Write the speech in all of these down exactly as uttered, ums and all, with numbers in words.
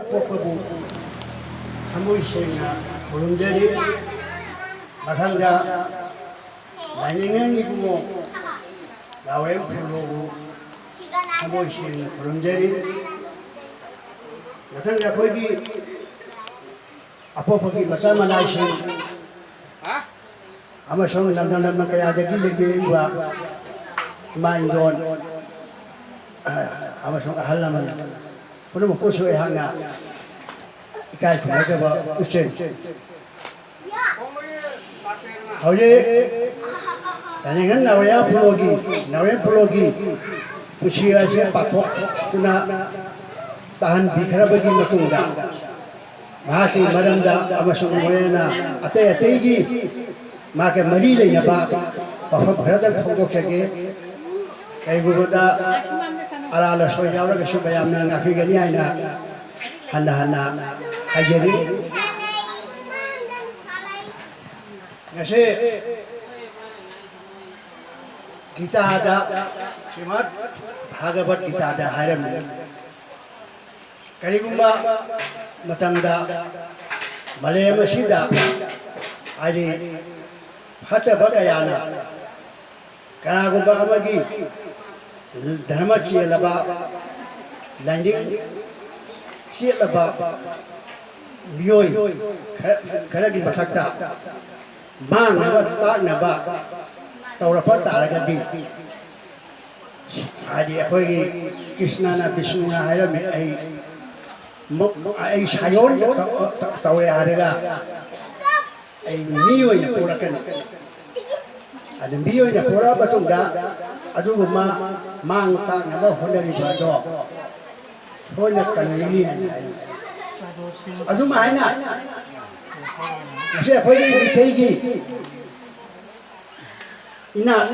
ꯑꯄꯣꯛꯄꯕꯨ ꯊꯃꯣꯏ ꯁꯦꯡꯅ ꯈꯨꯔꯨꯝꯖꯔꯤ꯫ ꯃꯊꯪꯗ ꯂꯥꯏꯅꯤꯡꯉꯦꯜ ꯏꯕꯨꯡꯉꯣ ꯅꯥꯎꯔꯦꯝ ꯈꯨꯜꯂꯣꯕꯨ ꯊꯃꯣꯏ ꯁꯦꯡꯅ ꯈꯨꯔꯨꯝꯖꯔꯤ꯫ ꯃꯊꯪꯗ ꯑꯩꯈꯣꯏꯒꯤ ꯑꯄꯣꯛꯄꯒꯤ ꯃꯆꯥ ꯃꯅꯥꯏꯁꯤꯡ ꯑꯃꯁꯨꯡ ꯂꯝꯗꯝ ꯂꯝꯗꯝ ꯀꯌꯥꯗꯒꯤ ꯂꯦꯡꯕꯤꯔꯛꯏꯕ ꯏꯃꯥ ꯏꯟꯗꯣꯟ ꯑꯃꯁꯨꯡ ꯑꯍꯜ ꯂꯃꯟ ꯄꯨꯝꯅꯃꯛꯄꯨꯁꯨ ꯑꯩꯍꯥꯛꯅ ꯏꯀꯥꯏ ꯈꯨꯝꯅꯖꯕ ꯎꯠꯆꯔꯤ꯫ ꯍꯧꯖꯤꯛ ꯂꯥꯏꯅꯤꯡꯊꯧ ꯅꯥꯎꯔꯦꯝ ꯈꯨꯜꯂꯣꯒꯤ, ꯅꯥꯎꯔꯦꯝ ꯈꯨꯜꯂꯣꯒꯤ ꯄꯨꯟꯁꯤ ꯑꯁꯤ ꯄꯥꯊꯣꯛꯇꯨꯅ ꯇꯥꯍꯟꯕꯤꯈ꯭ꯔꯕꯒꯤ ꯃꯇꯨꯡꯗ, ꯃꯍꯥꯛꯀꯤ ꯃꯔꯝꯗ ꯑꯃꯁꯨꯡ ꯃꯣꯔꯦꯅ ꯑꯇꯩ ꯑꯇꯩꯒꯤ ꯃꯍꯥꯛꯀ ꯃꯔꯤ ꯂꯩꯅꯕ ꯋꯥꯐꯝ ꯈꯔꯗꯪ ꯐꯣꯡꯗꯣꯛꯆꯒꯦ꯫ ꯀꯔꯤꯒꯨꯝꯕꯗ ꯑꯔꯥꯜ ꯑꯁꯣꯏ ꯌꯥꯎꯔꯒꯁꯨ ꯃꯌꯥꯝꯅ ꯉꯥꯛꯄꯤꯒꯅꯤ ꯍꯥꯏꯅ ꯍꯟꯅ ꯍꯟꯅ ꯍꯥꯏꯖꯔꯤ꯫ ꯉꯁꯤ ꯒꯤꯇꯥꯗ, ꯁ꯭ꯔꯤꯃꯗ ꯚꯥꯒꯕꯠ ꯒꯤꯇꯥꯗ ꯍꯥꯏꯔꯝꯃꯤ, ꯀꯔꯤꯒꯨꯝꯕ ꯃꯇꯝꯗ ꯃꯥꯂꯦꯝ ꯑꯁꯤꯗ, ꯍꯥꯏꯗꯤ, ꯐꯠꯇꯕ ꯀꯌꯥꯅ ꯀꯅꯥꯒꯨꯝꯕ ꯑꯃꯒꯤ ꯙꯔꯃ ꯆꯦꯜꯂꯕ, ꯂꯥꯏꯅꯤꯡ ꯆꯦꯠꯂꯕ ꯃꯤꯑꯣꯏ ꯈꯔ, ꯈꯔꯒꯤ ꯃꯊꯛꯇ ꯃꯥꯡꯅꯕ ꯇꯥꯛꯅꯕ ꯇꯧꯔꯛꯄ ꯇꯥꯔꯒꯗꯤ, ꯍꯥꯏꯗꯤ ꯑꯩꯈꯣꯏꯒꯤ ꯀ꯭ꯔꯤꯁꯅꯅ, ꯕꯤꯁꯅꯨꯅ ꯍꯥꯏꯔꯝꯃꯤ, "ꯑꯩ ꯃꯨꯛ-, ꯑꯩ ꯁꯥꯏꯑꯣꯟ ꯇꯧ-, ꯇꯧ-, ꯇꯧꯔꯦ ꯍꯥꯏꯔꯒ ꯑꯩ ꯃꯤ ꯑꯣꯏꯅ ꯄꯣꯛꯂꯛꯀꯅꯤ꯫ ꯑꯗꯨ ꯃꯤ ꯑꯣꯏꯅ ꯄꯣꯛꯂꯛꯑ ꯃꯇꯨꯡꯗ ꯑꯗꯨꯒꯨꯝꯕ ꯃꯥꯡ ꯇꯥꯛꯅꯕ ꯍꯣꯠꯅꯔꯤꯕ ꯑꯗꯣ ꯁꯣꯏꯅ ꯀꯟꯒꯅꯤ" ꯍꯥꯏꯅ ꯍꯥꯏꯔꯤ꯫ ꯑꯗꯨꯝ ꯍꯥꯏꯅ ꯉꯁꯤ ꯑꯩꯈꯣꯏꯒꯤ ꯃꯤꯇꯩꯒꯤ ꯏꯅꯥꯠ,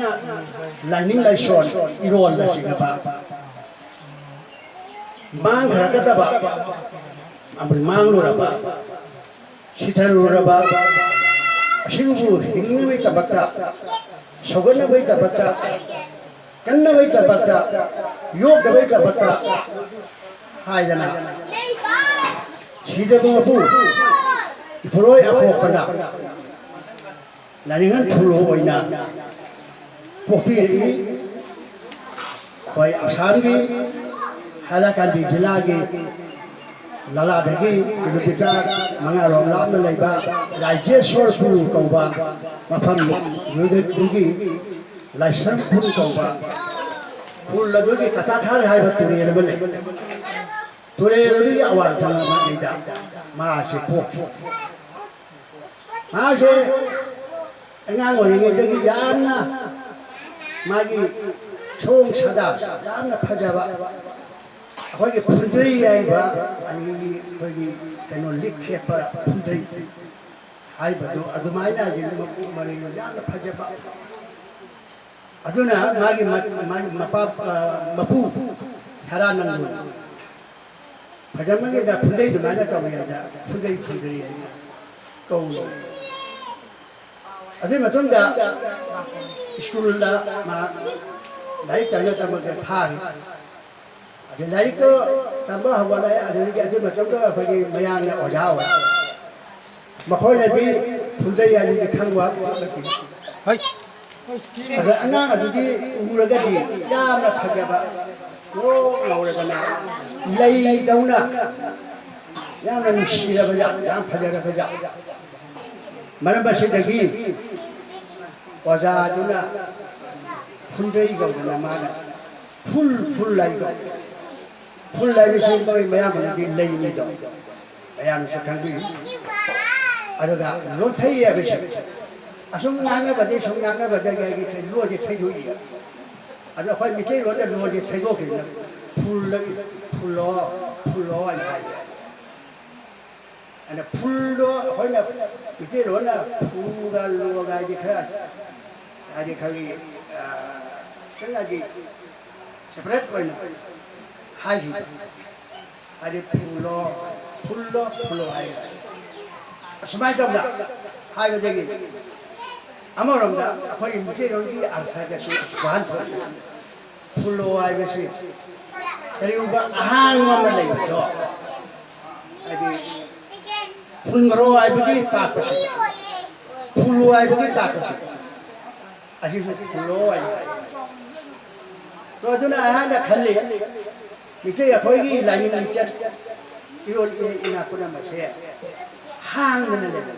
ꯂꯥꯏꯅꯤꯡ ꯂꯥꯏꯁꯣꯟ, ꯏꯔꯣꯜꯅꯆꯤꯡꯕ ꯃꯥꯡꯈ꯭ꯔꯒꯗꯕ ꯑꯃꯗꯤ ꯃꯥꯡꯂꯨꯔꯕ, ꯁꯤꯊꯔꯨꯔꯕ ꯑꯁꯤꯕꯨ ꯍꯤꯡꯅꯕꯒꯤꯗꯃꯛꯇ, ꯁꯧꯒꯠꯅꯕꯒꯤꯗꯃꯛꯇ ꯀꯟꯅꯕꯒꯤꯗꯃꯛꯇ, ꯌꯣꯛꯅꯕꯒꯤꯗꯃꯛꯇ ꯍꯥꯏꯗꯅ ꯁꯤꯗꯕ ꯃꯄꯨ ꯏꯄꯨꯔꯣꯏ ꯑꯄꯣꯛꯄꯅ ꯂꯥꯏꯅꯤꯡꯊꯧ ꯈꯨꯜꯂꯨ ꯑꯣꯏꯅ ꯄꯣꯛꯄꯤꯔꯛꯏ꯫ ꯑꯩꯈꯣꯏ ꯑꯁꯥꯝꯒꯤ ꯍꯥꯏꯂꯥꯀꯥꯟꯗꯤ ꯖꯤꯂꯥꯒꯤ ꯂꯂꯥꯗꯒꯤ ꯀꯤꯂꯣꯃꯤꯇꯔ ꯃꯉꯥꯔꯣꯝ ꯂꯥꯞꯅ ꯂꯩꯕ ꯔꯥꯏꯖꯦꯁꯣꯔꯄꯨꯔ ꯀꯧꯕ ꯃꯐꯝꯗꯨꯗꯒꯤ ꯂꯥꯏꯁ꯭ꯔꯝ ꯈꯨꯜ ꯀꯧꯕ ꯈꯨꯜ ꯑꯗꯨꯒꯤ ꯀꯆꯥꯊꯥꯔ ꯍꯥꯏꯕ ꯇꯨꯔꯦꯜ ꯑꯃ ꯂꯩ꯫ ꯇꯨꯔꯦꯜ ꯑꯗꯨꯒꯤ ꯑꯋꯥꯡ ꯊꯪꯕ ꯃꯥꯏꯀꯩꯗ ꯃꯥꯁꯦ ꯄꯣꯛꯈꯤ꯫ ꯃꯥꯁꯦ ꯑꯉꯥꯡ ꯑꯣꯏꯔꯤꯉꯩꯗꯒꯤ ꯌꯥꯝꯅ ꯃꯥꯒꯤ ꯁꯣꯡ ꯁꯥꯗꯥ ꯌꯥꯝꯅ ꯐꯖꯕ, ꯑꯩꯈꯣꯏꯒꯤ ꯐꯨꯟꯗ꯭ꯔꯩ ꯍꯥꯏꯕ, ꯑꯩꯈꯣꯏꯒꯤ ꯀꯩꯅꯣ, ꯂꯤꯛ ꯈꯦꯠꯄ ꯐꯨꯟꯗ꯭ꯔꯩ ꯍꯥꯏꯕꯗꯨ ꯑꯗꯨꯃꯥꯏꯅ ꯃꯀꯣꯛ ꯃꯔꯩ ꯌꯥꯝꯅ ꯐꯖꯕ꯫ ꯑꯗꯨꯅ ꯃꯥꯒꯤ ꯃ-, ꯃꯥꯒꯤ ꯃꯄꯥ, ꯑ, ꯃꯄꯨ ꯍꯦꯔꯥꯅꯟꯗ ꯐꯖꯃꯟꯒꯤꯗ ꯐꯨꯟꯗ꯭ꯔꯩ ꯑꯗꯨꯃꯥꯏꯅ ꯇꯧꯋꯤ ꯍꯥꯏꯗ ꯐꯨꯟꯗ꯭ꯔꯩ, ꯐꯨꯟꯗ꯭ꯔꯩ ꯍꯥꯏꯅ ꯀꯧꯏ꯫ ꯑꯗꯨꯒꯤ ꯃꯇꯨꯡꯗ ꯁ꯭ꯀꯨꯜꯗ ꯃꯥ ꯂꯥꯏꯔꯤꯛ ꯇꯝꯅ ꯇꯝꯃꯒ ꯊꯥꯔꯤ꯫ ꯑꯗꯩ ꯂꯥꯏꯔꯤꯛꯇꯣ ꯇꯝꯕ ꯍꯧꯒꯠꯂꯛꯑꯦ꯫ ꯑꯗꯨꯗꯒꯤ ꯑꯗꯨ ꯃꯇꯝꯗ ꯑꯩꯈꯣꯏꯒꯤ ꯃꯌꯥꯝꯅ ꯑꯣꯖꯥ ꯑꯣꯏ꯫ ꯃꯈꯣꯏꯅꯗꯤ ꯐꯨꯟꯗ꯭ꯔꯩ ꯍꯥꯏꯕꯗꯤ ꯈꯪꯕ ꯅꯠꯇꯦ꯫ ꯑꯗ ꯑꯉꯥꯡ ꯑꯗꯨꯗꯤ ꯎꯔꯒꯗꯤ ꯌꯥꯝꯅ ꯐꯖꯕ, ꯉꯧꯔꯣꯛ ꯉꯧꯔꯗꯅ ꯂꯩꯗꯧꯅ ꯌꯥꯝꯅ ꯅꯨꯡꯁꯤꯔꯕ ꯖꯥꯠ, ꯌꯥꯝ ꯐꯖꯔꯕ ꯖꯥꯠ꯫ ꯃꯔꯝ ꯑꯁꯤꯗꯒꯤ ꯑꯣꯖꯥꯗꯨꯅ ꯐꯨꯟꯗ꯭ꯔꯩ ꯀꯧꯗꯅ ꯃꯥꯅ ꯐꯨꯜ, ꯐꯨꯜ ꯍꯥꯏꯗꯣ꯫ ꯐꯨꯜ ꯍꯥꯏꯕꯁꯤ ꯃꯣꯏ ꯃꯌꯥꯝꯕꯅꯗꯤ ꯂꯩꯅꯤꯗꯣ꯫ ꯃꯌꯥꯝꯅꯁꯨ ꯈꯪꯕꯤꯌꯨ꯫ ꯑꯗꯨꯒ ꯂꯣꯟꯊꯩ ꯍꯥꯏꯕꯁꯤ ꯑꯁꯨꯝ ꯉꯥꯡꯅꯕꯗꯒꯤ ꯁꯨꯝ ꯉꯥꯡꯅꯕꯗꯒꯤ ꯑꯩꯒꯤ ꯂꯣꯟꯁꯦ ꯊꯩꯗꯣꯛꯏ꯫ ꯑꯗꯣ ꯑꯩꯈꯣꯏ ꯃꯤꯇꯩꯂꯣꯟꯗ ꯂꯣꯟꯁꯦ ꯊꯩꯗꯣꯛꯈꯤꯗꯅ ꯐꯨꯜ, ꯐꯨꯜꯂꯣ, ꯐꯨꯜꯂꯣ ꯍꯥꯏꯅ ꯍꯥꯏꯌꯦ꯫ ꯑꯗ ꯐꯨꯜꯗꯣ ꯑꯩꯈꯣꯏꯅ ꯃꯤꯇꯩꯂꯣꯟꯅ ꯐꯨꯒ ꯂꯣꯒ ꯍꯥꯏꯗꯤ ꯈꯔ, ꯍꯥꯏꯗꯤ ꯈꯔꯒꯤ, ꯑ, ꯈꯤꯇꯪ ꯍꯥꯏꯗꯤ separate ꯑꯣꯏꯅ ꯍꯥꯏꯈꯤꯕ꯫ ꯍꯥꯏꯗꯤ ꯐꯨꯜꯂꯣ, ꯐꯨꯜꯂꯣ, ꯐꯨꯜꯂꯣ ꯍꯥꯏ꯫ ꯑꯁꯨꯃꯥꯏꯅ ꯇꯧꯅ ꯍꯥꯏꯕꯗꯒꯤ ꯑꯃꯔꯣꯝꯗ ꯑꯩꯈꯣꯏꯒꯤ ꯃꯤꯇꯩꯂꯣꯟꯒꯤ ꯑꯔꯊꯗꯁꯨ ꯋꯥꯍꯟꯊꯣꯛ ꯐꯨꯜꯂꯣ ꯍꯥꯏꯕꯁꯤ ꯀꯔꯤꯒꯨꯝꯕ ꯑꯍꯥꯡꯕ ꯑꯃ ꯂꯩꯕꯗꯣ, ꯍꯥꯏꯗꯤ ꯐꯨꯟꯈ꯭ꯔꯣ ꯍꯥꯏꯕꯒꯤ ꯇꯥꯛꯄꯁꯤ, ꯐꯨꯜꯂꯣ ꯍꯥꯏꯕꯒꯤ ꯇꯥꯛꯄꯁꯤ, ꯑꯁꯤꯁꯨ ꯐꯨꯜꯂꯣ ꯍꯥꯏꯕ꯫ ꯑꯗꯣ ꯑꯗꯨꯅ ꯑꯩꯍꯥꯛꯅ ꯈꯜꯂꯤ, ꯃꯤꯇꯩ ꯑꯩꯈꯣꯏꯒꯤ ꯂꯥꯏꯅꯤꯡ ꯂꯤꯆꯠ, ꯏꯔꯣꯜ ꯏꯌꯦꯛ ꯏꯅꯥ ꯄꯨꯝꯅꯃꯛꯁꯦ ꯍꯥꯡꯗꯅ ꯂꯩꯕ,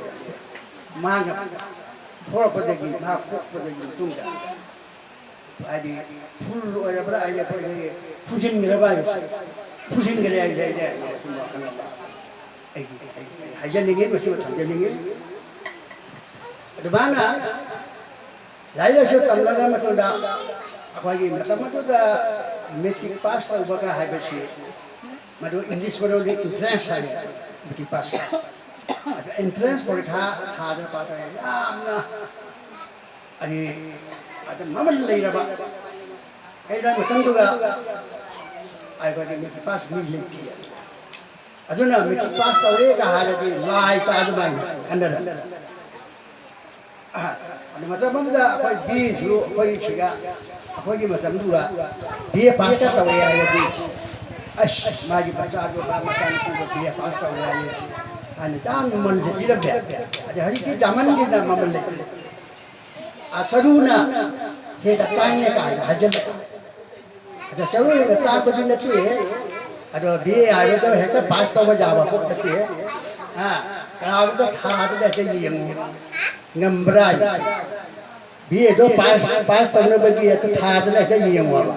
ꯃꯥꯡꯉꯕ ꯊꯣꯛꯂꯛꯄꯗꯒꯤ, ꯃꯥ ꯄꯣꯛꯄꯗꯒꯤ ꯃꯇꯨꯡꯗ ꯍꯥꯏꯗꯤ ꯐꯨꯜ ꯑꯣꯏꯔꯕ꯭ꯔꯥ ꯍꯥꯏꯗꯤ ꯑꯩꯈꯣꯏꯒꯤ ꯐꯨꯖꯤꯟꯈ꯭ꯔꯕ ꯍꯥꯏꯕꯁꯦ, ꯐꯨꯖꯤꯟꯈ꯭ꯔꯦ ꯍꯥꯏꯁꯦ ꯑꯩꯅ ꯁꯨꯝ ꯋꯥꯈꯜ ꯑꯃ ꯑꯩꯒꯤ ꯑꯩ ꯍꯥꯏꯖꯅꯤꯡꯉꯤ, ꯃꯁꯤꯃ ꯊꯝꯖꯅꯤꯡꯉꯤ꯫ ꯑꯗꯨꯃꯥꯏꯅ ꯂꯥꯏꯔꯤꯛ ꯂꯥꯏꯁꯨ ꯇꯝꯂꯕ ꯃꯇꯨꯡꯗ ꯑꯩꯈꯣꯏꯒꯤ ꯃꯇꯝ ꯑꯗꯨꯗ ꯃꯦꯇ꯭ꯔꯤꯛ ꯄꯥꯁ ꯇꯧꯕꯒ ꯍꯥꯏꯕꯁꯤ ꯃꯗꯨ ꯏꯪꯂꯤꯁ ꯃꯔꯣꯟꯗ ꯏꯟꯇ꯭ꯔꯦꯟꯁ ꯍꯥꯏꯌꯦ, ꯃꯦꯇ꯭ꯔꯤꯛ ꯄꯥꯁ꯫ ꯑꯗ ꯏꯟꯇ꯭ꯔꯦꯟꯁ ꯄꯔꯤꯈꯥ ꯊꯥꯗꯅ ꯄꯥꯗꯅ ꯌꯥꯝꯅ ꯑꯩ ꯑꯗ ꯃꯃꯜ ꯂꯩꯔꯕ ꯀꯩꯗꯧ ꯃꯇꯝꯗꯨꯒ ꯑꯩꯈꯣꯏꯒꯤ ꯃꯦꯇ꯭ꯔꯤꯛ ꯄꯥꯁ ꯃꯤ ꯂꯩꯇꯦ꯫ ꯑꯗꯨꯅ ꯃꯦꯇ꯭ꯔꯤꯛ ꯄꯥꯁ ꯇꯧꯔꯦꯒ ꯍꯥꯏꯔꯗꯤ ꯂꯥꯏ ꯇꯥ ꯑꯗꯨꯃꯥꯏꯅ ꯈꯟꯅꯔꯝꯃꯤ꯫ ꯑꯗꯨ ꯃꯇꯝ ꯑꯃꯗ ꯑꯩꯈꯣꯏ ꯕꯤ ꯑꯦꯁꯨ ꯑꯩꯈꯣꯏ ꯁꯤꯗ ꯑꯩꯈꯣꯏꯒꯤ ꯃꯇꯝꯗꯨꯒ ꯕꯤ ꯑꯦ ꯄꯥꯁꯀ ꯇꯧꯔꯦ ꯍꯥꯏꯔꯗꯤ, ꯑꯁ, ꯃꯥꯒꯤ ꯃꯆꯥꯗꯨꯒ ꯃꯆꯥꯅꯨꯄꯤꯗꯨ ꯕꯤ ꯑꯦ ꯄꯥꯁ ꯇꯧꯔꯦ ꯍꯥꯏꯌꯦ ꯍꯥꯏꯅ ꯌꯥꯝ ꯃꯃꯜꯁꯦ ꯄꯤꯔꯝꯃꯦ꯫ ꯑꯗꯩ ꯍꯧꯖꯤꯛꯇꯤ ꯗꯥꯏꯃꯟꯒꯤꯅ ꯃꯃꯜ ꯂꯩꯇ꯭ꯔꯦ꯫ ꯑ, ꯆꯔꯨꯅ ꯍꯦꯟꯅ ꯇꯥꯡꯉꯦ ꯀꯥꯏꯅ ꯍꯥꯏꯖꯤꯜꯂꯦ꯫ ꯑꯗꯣ ꯆꯔꯨ ꯍꯦꯟꯅ ꯇꯥꯡꯕꯗꯤ ꯅꯠꯇꯦ꯫ ꯑꯗꯣ ꯕꯤ ꯑꯦ ꯍꯥꯏꯕꯗꯣ ꯍꯦꯛꯇ ꯄꯥꯁ ꯇꯧꯕ ꯌꯥꯕ ꯄꯣꯠ ꯅꯠꯇꯦ꯫ ꯑ, ꯀꯅꯥꯒꯨꯝꯕ ꯊꯥꯗꯨꯗ ꯍꯦꯛꯇ ꯌꯦꯡꯉꯨ ꯉꯝꯕ꯭ꯔꯥ ꯍꯥꯏꯅ꯫ ꯕꯤ ꯑꯦꯗꯣ ꯄꯥꯁ, ꯄꯥꯁ ꯇꯧꯅꯕꯒꯤ ꯍꯦꯛꯇ ꯊꯥꯗꯅ ꯍꯦꯛꯇ ꯌꯦꯡꯉꯨ ꯍꯥꯏꯕ꯫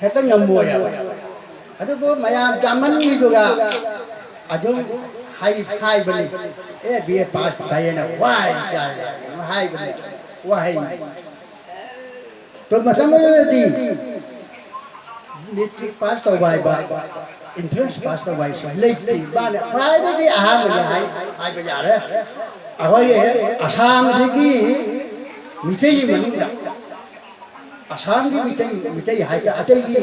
ꯍꯦꯛꯇ ꯉꯝꯃꯣꯏ ꯍꯥꯏꯕ꯫ ꯑꯗꯨꯕꯨ ꯃꯌꯥꯝ ꯇꯥꯃꯟꯕꯗꯨꯒ ꯑꯗꯨꯝ ꯍꯥꯏ-, ꯍꯥꯏꯕꯅꯤ, "ꯑꯦ, ꯕꯤ ꯑꯦ ꯄꯥꯁ ꯐꯩꯌꯦꯅ ꯋꯥꯏ ꯆꯥꯏ" ꯍꯥꯏꯕꯅꯤ꯫ ꯋꯥꯍꯩ꯫ ꯑꯗꯨ ꯃꯇꯝ ꯑꯗꯨꯗꯗꯤ ꯃꯦꯇ꯭ꯔꯤꯛ ꯄꯥꯁ ꯇꯧꯕ ꯍꯥꯏꯕ, ꯏꯟꯇ꯭ꯔꯦꯟꯁ ꯄꯥꯁ ꯇꯧꯕ ꯍꯥꯏꯁꯤ ꯂꯩꯇꯦ꯫ ꯃꯥꯅ ꯈ꯭ꯋꯥꯏꯗꯒꯤ ꯑꯍꯥꯟꯕꯅꯤ ꯍꯥꯏ-, ꯍꯥꯏꯕ ꯌꯥꯔꯦ꯫ ꯑꯩꯈꯣꯏꯒꯤ ꯑꯁꯥꯝꯁꯤꯒꯤ ꯃꯤꯇꯩꯒꯤ ꯃꯅꯨꯡꯗ ꯑꯁꯥꯝꯒꯤ ꯃꯤꯇꯩ, ꯃꯤꯇꯩ ꯍꯥꯏꯇꯥꯔꯦ, ꯑꯇꯩꯒꯤ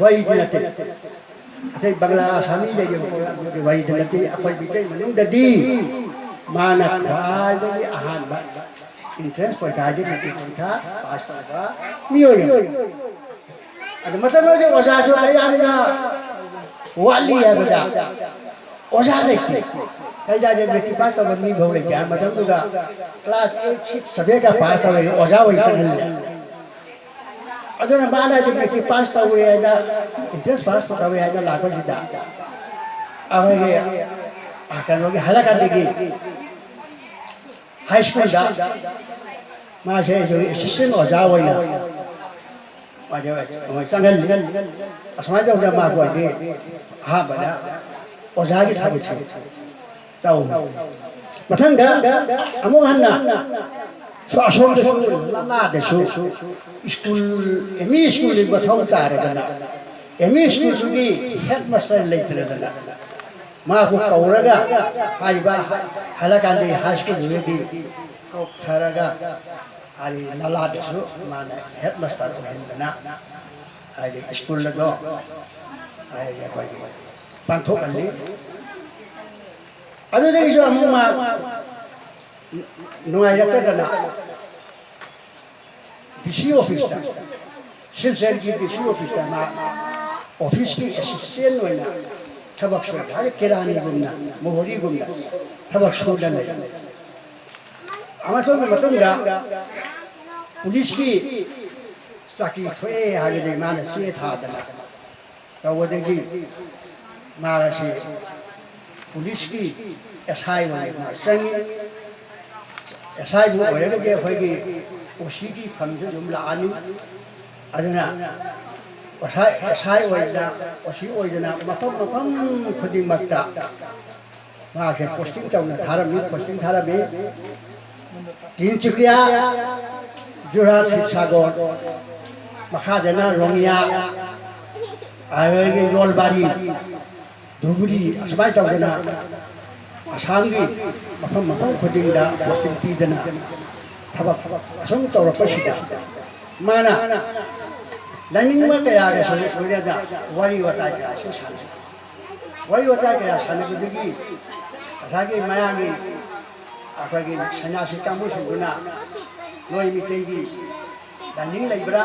ꯋꯥꯔꯤꯗꯤ ꯅꯠꯇꯦ꯫ ꯑꯇꯩ ꯕꯪꯒ꯭ꯂꯥ, ꯑꯁꯥꯃꯤ ꯂꯩꯔꯤꯕ ꯄ꯭ꯔꯣꯒ꯭ꯔꯥꯝꯗꯨꯒꯤ ꯋꯥꯔꯤꯗꯤ ꯅꯠꯇꯦ꯫ ꯑꯩꯈꯣꯏ ꯃꯤꯇꯩ ꯃꯅꯨꯡꯗꯗꯤ ꯃꯥꯅ ꯈ꯭ꯋꯥꯏꯗꯒꯤ ꯑꯍꯥꯟꯕ ꯑꯦꯟꯇ꯭ꯔꯦꯟꯁ ꯄꯔꯤꯈꯥꯒꯤ ꯃꯦꯇ꯭ꯔꯤꯛ ꯄꯔꯤꯈꯥ ꯄꯥꯁ ꯇꯧꯕ ꯃꯤꯑꯣꯏ ꯑꯃ꯫ ꯑꯗꯨ ꯃꯇꯝ ꯑꯗꯨꯗ ꯑꯣꯖꯥꯁꯨ ꯑꯌꯥꯝꯕ ꯋꯥꯠꯂꯤ ꯍꯥꯏꯕꯗ ꯑꯣꯖꯥ ꯂꯩꯇꯦ꯫ ꯀꯩꯗꯧꯔꯦ, ꯃꯦꯇ꯭ꯔꯤꯛ ꯄꯥꯁ ꯇꯧꯕ ꯃꯤ ꯐꯥꯎ ꯂꯩꯇꯦ꯫ ꯃꯇꯝꯗꯨꯗ ꯀ꯭ꯂꯥꯁ ꯑꯩꯠ, ꯁꯤꯛꯁ, ꯁꯚꯦꯟꯒ ꯄꯥꯁ ꯇꯧꯔꯒ ꯑꯣꯖꯥ ꯑꯣꯏꯅ ꯆꯪꯍꯜꯂꯦ꯫ ꯑꯗꯨꯅ ꯃꯥꯅ ꯑꯗꯨꯝ ꯃꯦꯇ꯭ꯔꯤꯛ ꯄꯥꯁ ꯇꯧꯔꯦ ꯍꯥꯏꯅ, ꯑꯦꯟꯇ꯭ꯔꯦꯟꯁ ꯄꯥꯁ ꯇꯧꯔꯦ ꯍꯥꯏꯅ ꯂꯥꯛꯄꯁꯤꯗ ꯑꯩꯈꯣꯏꯒꯤ, ꯑ, ꯀꯩꯅꯣꯒꯤ ꯍꯥꯏꯔꯀꯥꯟꯗꯒꯤ ꯍꯥꯏ ꯁ꯭ꯀꯨꯜꯗ ꯃꯥꯁꯦ ꯑꯩꯈꯣꯏꯒꯤ ꯑꯦꯁꯤꯁꯇꯦꯟ ꯑꯣꯖꯥ ꯑꯣꯏꯅ ꯃꯥꯁꯦ ꯑꯩꯈꯣꯏ ꯆꯪꯍꯜꯂꯤ꯫ ꯑꯁꯨꯃꯥꯏꯅ ꯇꯧꯗꯅ ꯃꯥ ꯑꯩꯈꯣꯏꯒꯤ ꯑꯍꯥꯟꯕꯗ ꯑꯣꯖꯥꯒꯤ ꯊꯕꯛꯁꯦ ꯇꯧ꯫ ꯃꯊꯪꯗ ꯑꯃꯨꯛ ꯍꯟꯅ ꯁꯣ-, ꯑꯁꯣꯝꯗꯁꯨ ꯂꯝꯂꯥꯗꯁꯨ ꯁ꯭ꯀꯨꯜ, ꯑꯦꯝ ꯏ ꯁ꯭ꯀꯨꯜꯒꯤ ꯃꯊꯧ ꯇꯥꯔꯗꯅ, ꯑꯦꯝ ꯏ ꯁ꯭ꯀꯨꯜꯗꯨꯒꯤ ꯍꯦꯗ ꯃꯥꯁꯇꯔ ꯂꯩꯇ꯭ꯔꯗꯅ, ꯃꯥꯕꯨ ꯀꯧꯔꯒ ꯍꯥꯏꯔꯤꯕ ꯍꯥꯏꯂꯀꯥꯟꯗꯤ ꯍꯥꯏ ꯁ꯭ꯀꯨꯜꯗꯨꯗꯒꯤ ꯀꯧꯊꯔꯒ ꯍꯥꯏꯗꯤ ꯂꯝꯂꯥꯗꯁꯨ ꯃꯥꯅ ꯍꯦꯗ ꯃꯥꯁꯇꯔ ꯑꯣꯏꯍꯟꯗꯅ ꯍꯥꯏꯗꯤ ꯁ꯭ꯀꯨꯜ ꯑꯗꯣ ꯍꯥꯏꯗꯤ ꯑꯩꯈꯣꯏꯒꯤ ꯄꯥꯡꯊꯣꯛꯍꯜꯂꯤ꯫ ꯑꯗꯨꯗꯒꯤꯁꯨ ꯑꯃꯨꯛ ꯃꯥ ꯅꯨꯡꯉꯥꯏꯔꯛꯇꯗꯅ ꯗꯤ ꯁꯤ ꯑꯣꯐꯤꯁꯇ, ꯁꯤꯜꯆꯔꯒꯤ ꯗꯤ ꯁꯤ ꯑꯣꯐꯤꯁꯇ ꯃꯥ ꯑꯣꯐꯤꯁꯀꯤ ꯑꯦꯁꯤꯁꯇꯦꯟ ꯑꯣꯏꯅ ꯊꯕꯛ ꯁꯨꯕ, ꯍꯥꯏꯗꯤ ꯀꯦꯔꯥꯅꯤꯒꯨꯝꯅ, ꯃꯣꯍꯣꯔꯤꯒꯨꯝꯅ ꯊꯕꯛ ꯁꯨꯗ ꯂꯩ꯫ ꯑꯃꯁꯨꯡ ꯃꯇꯨꯡꯗ ꯄꯨꯂꯤꯁꯀꯤ ꯆꯥꯀꯤ ꯊꯣꯛꯑꯦ ꯍꯥꯏꯕꯗꯤ ꯃꯥꯅ ꯆꯦ ꯊꯥꯗꯅ ꯇꯧꯕꯗꯒꯤ ꯃꯥ ꯑꯁꯤ ꯄꯨꯂꯤꯁꯀꯤ ꯑꯦꯁ ꯑꯥꯏ ꯑꯣꯏꯅ ꯆꯪꯉꯤ꯫ ꯑꯦꯁ ꯑꯥꯏꯕꯨ ꯑꯣꯏꯔꯒꯗꯤ ꯑꯩꯈꯣꯏꯒꯤ ꯑꯣ ꯁꯤꯒꯤ ꯐꯝꯁꯨ ꯑꯗꯨꯝ ꯂꯥꯛꯑꯅꯤ꯫ ꯑꯗꯨꯅ ꯑꯦꯁ ꯑꯥꯏ, ꯑꯦꯁ ꯑꯥꯏ ꯑꯣꯏꯗꯅ, ꯑꯣ ꯁꯤ ꯑꯣꯏꯗꯅ ꯃꯐꯝ ꯃꯐꯝ ꯈꯨꯗꯤꯡꯃꯛꯇ ꯃꯥꯁꯦ ꯄꯣꯁꯇꯤꯡ ꯇꯧꯅ ꯊꯥꯔꯝꯃꯤ, ꯄꯣꯁꯇꯤꯡ ꯊꯥꯔꯝꯃꯤ꯫ ꯇꯤꯟꯆꯨꯀꯤꯌꯥ, ꯖꯨꯔꯍꯥꯠ, ꯁꯤꯕꯁꯥꯒꯣꯔ, ꯃꯈꯥꯗꯅ ꯔꯣꯡꯉꯤꯌꯥ, ꯑꯗꯒꯤ ꯅꯣꯜꯕꯥꯔꯤ, ꯙꯨꯕ꯭ꯔꯤ, ꯑꯁꯨꯃꯥꯏꯅ ꯇꯧꯗꯅ ꯑꯁꯥꯝꯒꯤ ꯃꯐꯝ ꯃꯐꯝ ꯈꯨꯗꯤꯡꯗ ꯄꯣꯁꯇꯤꯡ ꯄꯤꯗꯅ ꯊꯕꯛ ꯑꯁꯨꯝ ꯇꯧꯔꯛꯄꯁꯤꯗ ꯃꯥꯅ ꯂꯥꯏꯅꯤꯡꯕ ꯀꯌꯥꯒꯁꯨ ꯂꯣꯏꯅꯅ ꯋꯥꯔꯤ ꯋꯥꯇꯥꯏ ꯀꯌꯥꯁꯨ ꯁꯥꯟꯅꯩ꯫ ꯋꯥꯔꯤ ꯋꯥꯇꯥꯏ ꯀꯌꯥ ꯁꯥꯟꯅꯕꯗꯒꯤ ꯉꯁꯥꯏꯒꯤ ꯃꯌꯥꯝꯒꯤ ꯑꯩꯈꯣꯏꯒꯤ ꯁꯟꯅ꯭ꯌꯥꯁꯤ ꯀꯥꯡꯕꯨꯁꯤꯡꯗꯨꯅ ꯅꯣꯏ ꯃꯤꯇꯩꯒꯤ ꯂꯥꯏꯅꯤꯡ ꯂꯩꯕ꯭ꯔꯥ,